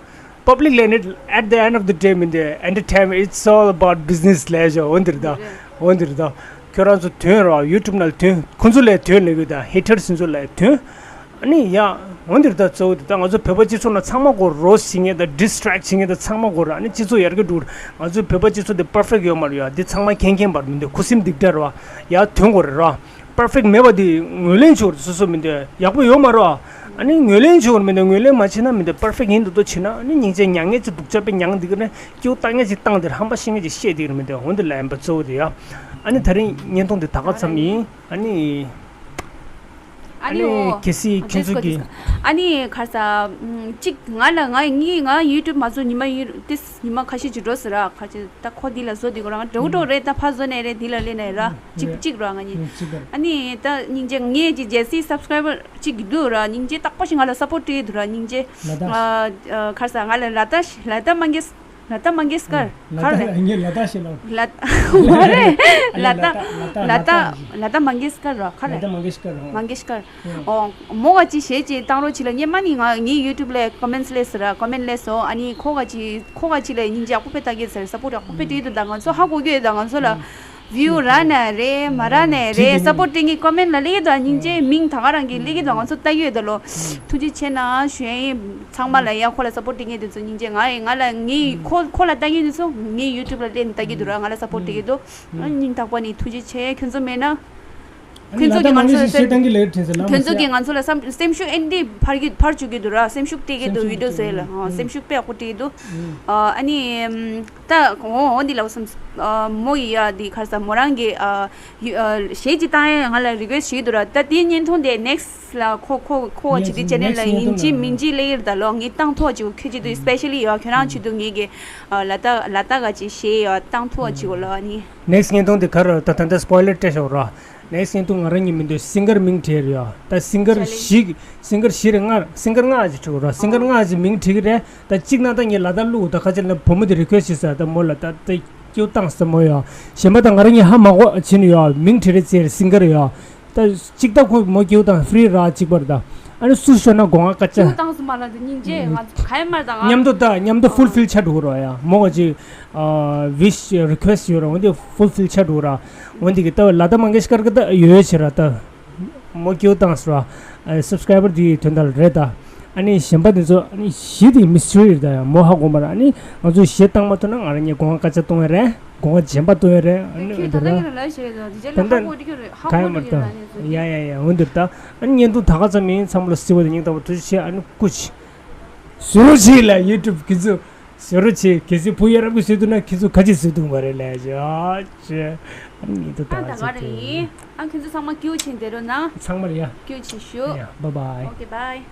Public ལས་ནི་at the end of the day མི་འདི་entertainment, it's all about business ལས་བྱ། འོན་ཏེ་རེད་ད། འོན་ཏེ་རེད་ད། ཁྱོད་རང་ཚོ་ཐོན་རོགས། ཡུ་ཊུབ་ནང་ཐོན། ཁོ་ཚོ་ལས་ཐོན་ལས་གི་ད་ཧེ་ཊར་སི་ཚོ་ལས་ཐོན། ཨ་ནི་ཡ། འོན་ཏེ་རེད་ད། གཙོ་བོ་དེ་ད་ང་ཚོ་བོད་པ་སྤྱི་ཚོགས་ནང་ཚང་མ་གོ་རོ་སི་ཊི་བྱེད་མཁན་ད་ཌིས་ཊེག་བྱེད་མཁན་ད་ཚང་མ་གོ་ར། ཨ་ནི་སྤྱི་ཚོགས་ཡར་རྒྱས་འགྲོ་གི་རེད། ང་ཚོའི་བོད་པ་སྤྱི་ཚོགས་དེ་པར་ཕེག་ཡོད་མ་རེད་ཡ། འདི་ཚང་མ་མཁྱེན་མཁྱེན་པར་མི་འདུག་ཁུ་སིམ་སྡིག་དྲ་ར་ཡ་ཐོན་གོ་རེད་ར། པར་ཕེག་མེད་པ་དེ་ངོས་ལེན་བྱེད་དགོས་རེད། སོ་སོ་མི་འདོད་ཡག་པོ་ཡོད་མ་རེད། ཨ་ནི་ངོས་ལེན་བྱེད་དགོས་རེད་མི་འདོད། ངོས་ལེན་མ་བྱེད་ན་མི་འདོད། པར་ཕེག་ཡིན་འདུག་ཏོ་བྱེད་ན་ཨ་ནི་སྙིང་རྗེ་མྱང་ངེས་ཚོ་སྡུག་ཅག་དཔེ་མྱང་འདི་ག་ནས་སྐྱེ་བོ་བཏང་ངེས་ཅིག་བཏང་དེར་ཧམ་པ་ཤེས་ངེས་ཅིག་བཤད་འདི་ག་རེད་མི་འདོད། འོན་ཏེ་ལན་པ་གཙོ་བོ་དེ་ཡ། ཨ་ནི་ད་རིང་བརྙན་ཐུང་འདི་ད་ག་ཙམ་ཡིན། ཨ་ནི། ཨ་ནི་གལ་སྲིད་ཁྱེད་ཚོ་གི། ཨ་ནི་ག་རེ་ཟ། ཅིག་ང་ལ་ང་ངའི་ང་ཡུ་ཊུབ་མ་བཟོ་ཉི་མ་ཡུ་ཏིས་ཉི་མ་ཁ་ཤས་ཅིག་འགྲོ་ཟེར་ར། ཁ་ཅིག་ད་ཁོ་འདི་ལ་བཟོ་འདི་གོ་རང་འགྲོ་འགྲོ་རེད། ད་ཕ་བཟོ་ནས་རེད། འདི་ལ་ལས་ནས་ར་ཅིག་ཅིག་ར་ང་གཉིས། ཨ་ནི་ད་སྙིང་རྗེ་ངའི་ཅིག་རྒྱལ་སྲིད་སབ་སི་ཀ་རའི་བར་ཅིག་འདུག་ར། སྙིང་རྗེ་རྟག་པར་ཞིག་ང་ལ་སབ་པོར་ཊི་སྤྲད་འདུག་ར། སྙིང་རྗེ། ག་རེ་ཟ་ང་ལ་ལ་ད་ལ་ད་མ་གེ་ལ་ད་མང་གེ་སྐར། ག་རེ་རེད། ལ་ད་ཞེས་ལ། ལ་ད་མ་རེད། ལ་ད་ལ་ད་མང་གེ་སྐར་ར། ག་རེ། ལ་ད་མང་གེ་སྐར་ར། མང་གེ་སྐར། ཨོ། མོ་ག་ཅིག་གཞས་ཅིག་བཏང་རོགས་བྱེད་ལ། སྔོན་མ་ནི་ང་ངའི་ཡུ་ཊུབ་ལ་ཀོ་མེན་སི་སླེབས་ཟེར་ར། ཀོ་མེན་སི་སླེབས་སོང་། ཨ་ནི་ཁོ་ག་ཅིག་ཁོ་ག་ཅིག་ལ་སྙིང་རྗེ་ཡག་པོ་དཔེ་ལྟ་གི་ཟེར་སབ་པོར་ཊི་ཡག་པོ་དཔེ་སྤྲད་འདུག་ད་ང་ཚོ་ཧ་གོ་གི་ཡོད། ད་ང་ཚོ་ལ་བིའུ་རག་ན་རེད་མ་རག་ན་རེད། སབ་པོར་ཊི་སྤྲད་མཁན་ཀོ་མེན་སི་ལ་སླེབས་ཀྱི་འདུག་སྙིང་རྗེ་མིང་ད་ག་རང་གི་སླེབས་ཀྱི་འདུག་ང་ཚོ་ལྟ་གི་ཡོད་ད་ལོ། ཐུགས་རྗེ་ཆེ་གནང་ཞུ་ཡ་ཡིན། ཚང་མ་ལ་ཡ་ཁོ་ལ་སབ་པོར་ཊི་སྤྲད་མཁན་དེ་ཚོ་སྙིང་རྗེ། ང་ཡི་ང་ལ་ངའི་ཁོ་ཁོ་ལ་ལྟ་མཁན་དེ་ཚོ་ངའི་ཡུ་ཊུབ་ལ་སླེབས་ནས་ལྟ་གི་འདུག་ར། ང་ལ་སབ་པོར་ཊི་སྤྲད་ཀྱི་འདུག་སྙིང་ཐག་པ་ནས་ཐུགས་རྗེ་ཆེ། ཁྱོད་ཚོ་མེད་ན། ཁྱོད་ཚོ་གིས་ང་ཚོ་ལ་སེམས། ཁྱོད་ཚོ་གིས་ང་ཚོ་ལ་སེམས་སེམས་ཤུགས་ཨེ་འདྲ་འཕར་གི་འཕར་བཅུག་གི་འདུག་ར། སེམས་ཤུགས་སྤྲད་ཀྱི་འདུག་བི་ཌིའོ་བཟོས་ལ། སེམས་ཤུགས་དཔེ་ཡག་པོ་སྤྲད་ཀྱི་འདུག་ཨ་ནི་ད་འོ་འོ་འདི་ལ་བསམ། མོ་ཡི་ཡ་འདི་ག་རེ་ཟ་མོ་རང་གི་གཞས་ཅིག་བཏང་ཡ་ང་ལ་རི་ཀུ་ཨེ་སི་ཊི་བྱེད་ཀྱི་འདུག་ར། ད་དེའི་བརྙན་ཐུང་དེ་ནེག་སི་ལ་ཁོ་ཁོ་ཁོ་བ་ཅིག་དེ་ཅེ་ནལ་ལ་ཡིན་གཅིག་མིན་གཅིག་སླེབས་ཀྱི་རེད་ད་ལོ། ངས་བཏང་ཐོག་ཅིག་ཁྱོད་ཅིག་དུས་སི་པེ་ཤལ་ལི་ཡ་ཁྱོད་རང་ཅིག་དུས་ངེད་ཀྱི་ལ་དྭགས་ལ་དྭགས་ག་ཅིག་གཞས་ཡ་བཏང་ཐོག་ཅིག་གོ་ལོ། ཨ་ནི་ནེག་སི་བརྙན་ཐུང་དེ་ག་རེ་ད་ད་ལྟ་སི་པོའི་ལར་སྤྲད་ཤོག་ར། ནེག་སི་བརྙན་ཐུང་ང་རང་ཉིད་མི་འདོད་སིང་གར་མིང་བྲིས་རེད་ཡ། ད་སིང་གར་བཞི་སིང་གར་བཞི་རེད། ལྔ་སིང་གར་ལྔ་ཅིག་བྲིས་ར། སིང་གར་ལྔ་ཅིག་མིང་བྲིས་ཀྱི་རེད། ད་གཅིག་ན་ད་ངས་ལ་དྭགས་བླུགས་ད་ཁ་ཆེ་ལ་བུ་མོ་དེ་རི་ཀུ་ཨེ་སི་ཊི་བྱས་ས་ད་མོ་ལ་ད་ད་སྐྱོ་བཏང་ས་མོ་ཡ། གཞན་པ་ད་ང་རང་ཉིད་ཧ་མ་གོ་ཕྱིན་ཡ། མིང་བྲིས་རེད་ཟེར་སིང་གར་ཡ། ད་གཅིག་ད་ཁོ་མོ་སྐྱིད་པོ་དང་ཧྥི་རི་ར་གཅིག་པར་ད། ཨ་ནི་སུ་ཤོར་ན་སྒོ་ང་སྐད་ཆ། སྐྱིད་པོ་དང་སུ་མ་ལ་དེ་སྙིང་རྗེ་ང་ཚོ་ག་ཡ་མར་དང་ང་མཉམ་དུ་ད་མཉམ་དུ་ཧྥུལ་ཧྥིལ་ཆ་འགྲོ་གི་རོ་ཡ། མོ་ག་ཅིག་ཨ་ཝིཤ་རི་ཀུ་ཨེ་སི་ཊི་ཡོད་ར། འོན་ཏེ་ཧྥུལ་ཧྥིལ་ཆ་འགྲོ་གི་ར། འོན་ཏེ་གི་ད་ལ་དྭགས་མང་གེ་ཤ་ཀར་གི་ད་ཡོད་ཡོད་བྱེད་ར་ད། མོ་སྐྱིད་པོ་དང་སུ་ར། སབ་སི་ཀ་རའི་བར་དེའི་དོན་དག་རེད་ད། ཨ་ནི་གཞན་པ་དེ་ཚོ་ཨ་ནི་གཞས་དེ་མི་སི་ཊི་རི་རེད་ད་ཡ། མོ་ཧ་གོ་མ་ར། ཨ་ནི་ང་ཚོས་གཞས་བཏང་མ་ཐུབ་ན་ང་རང་ཉིད་སྒོ་ང་སྐད་ཆ་གཏོང་ཡ་རེད། སྒོ་ང་རྗེན་པ་གཏོང་ཡ་རེད། ཨ་ནི་ཁྱོད་ད་ལྟ་ཡིན་ན་ལ་ཞེས་དང་དེ་རྗེས་ལ་ཧ་གོ་འདི་ཁྱོད་རེད། ཧ་གོ་འདི་ཁྱོད་རེད། ཡ་ཡ་ཡ། འོན་ཏེ་ད་ཨ་ནི་བརྙན་ཐུང་ད་ག་ཙམ་ཡིན། ཚང་མ་ལ་གཟིགས་པ་དང་སྙིང་ཐག་པ་ཐུགས་རྗེ་ཆེ། ཨ་ནི་སྐུ་མཁྱེན། བཟོ་རོགས་བྱེད་ལ་ཡུ་ཊུབ་གི་ཚོ་བཟོ་རོགས་བྱེད། གལ་སྲིད་བུ་ཡ་རབས་ཀྱི་བཟོས་འདུག་ན་ཁྱེད་ཚོ་ག་ཅི་བཟོས་འདུག་མ་རེད་ལ་ཞེས། ཨ་ནི་ད་ག་རེ་ཡིན། ཨ་ཁྱེད་ཚོ་ཚང་མ་སྐྱིད་པོ་བྱེད་བསྡད་རོགས་གནང་། ཚང་མ་ལ་ཡ། སྐྱིད་པོ་བྱེད་ཤོག་ཡ། བཱའི་བཱའི། ཨོ་ཀེ་བཱའི།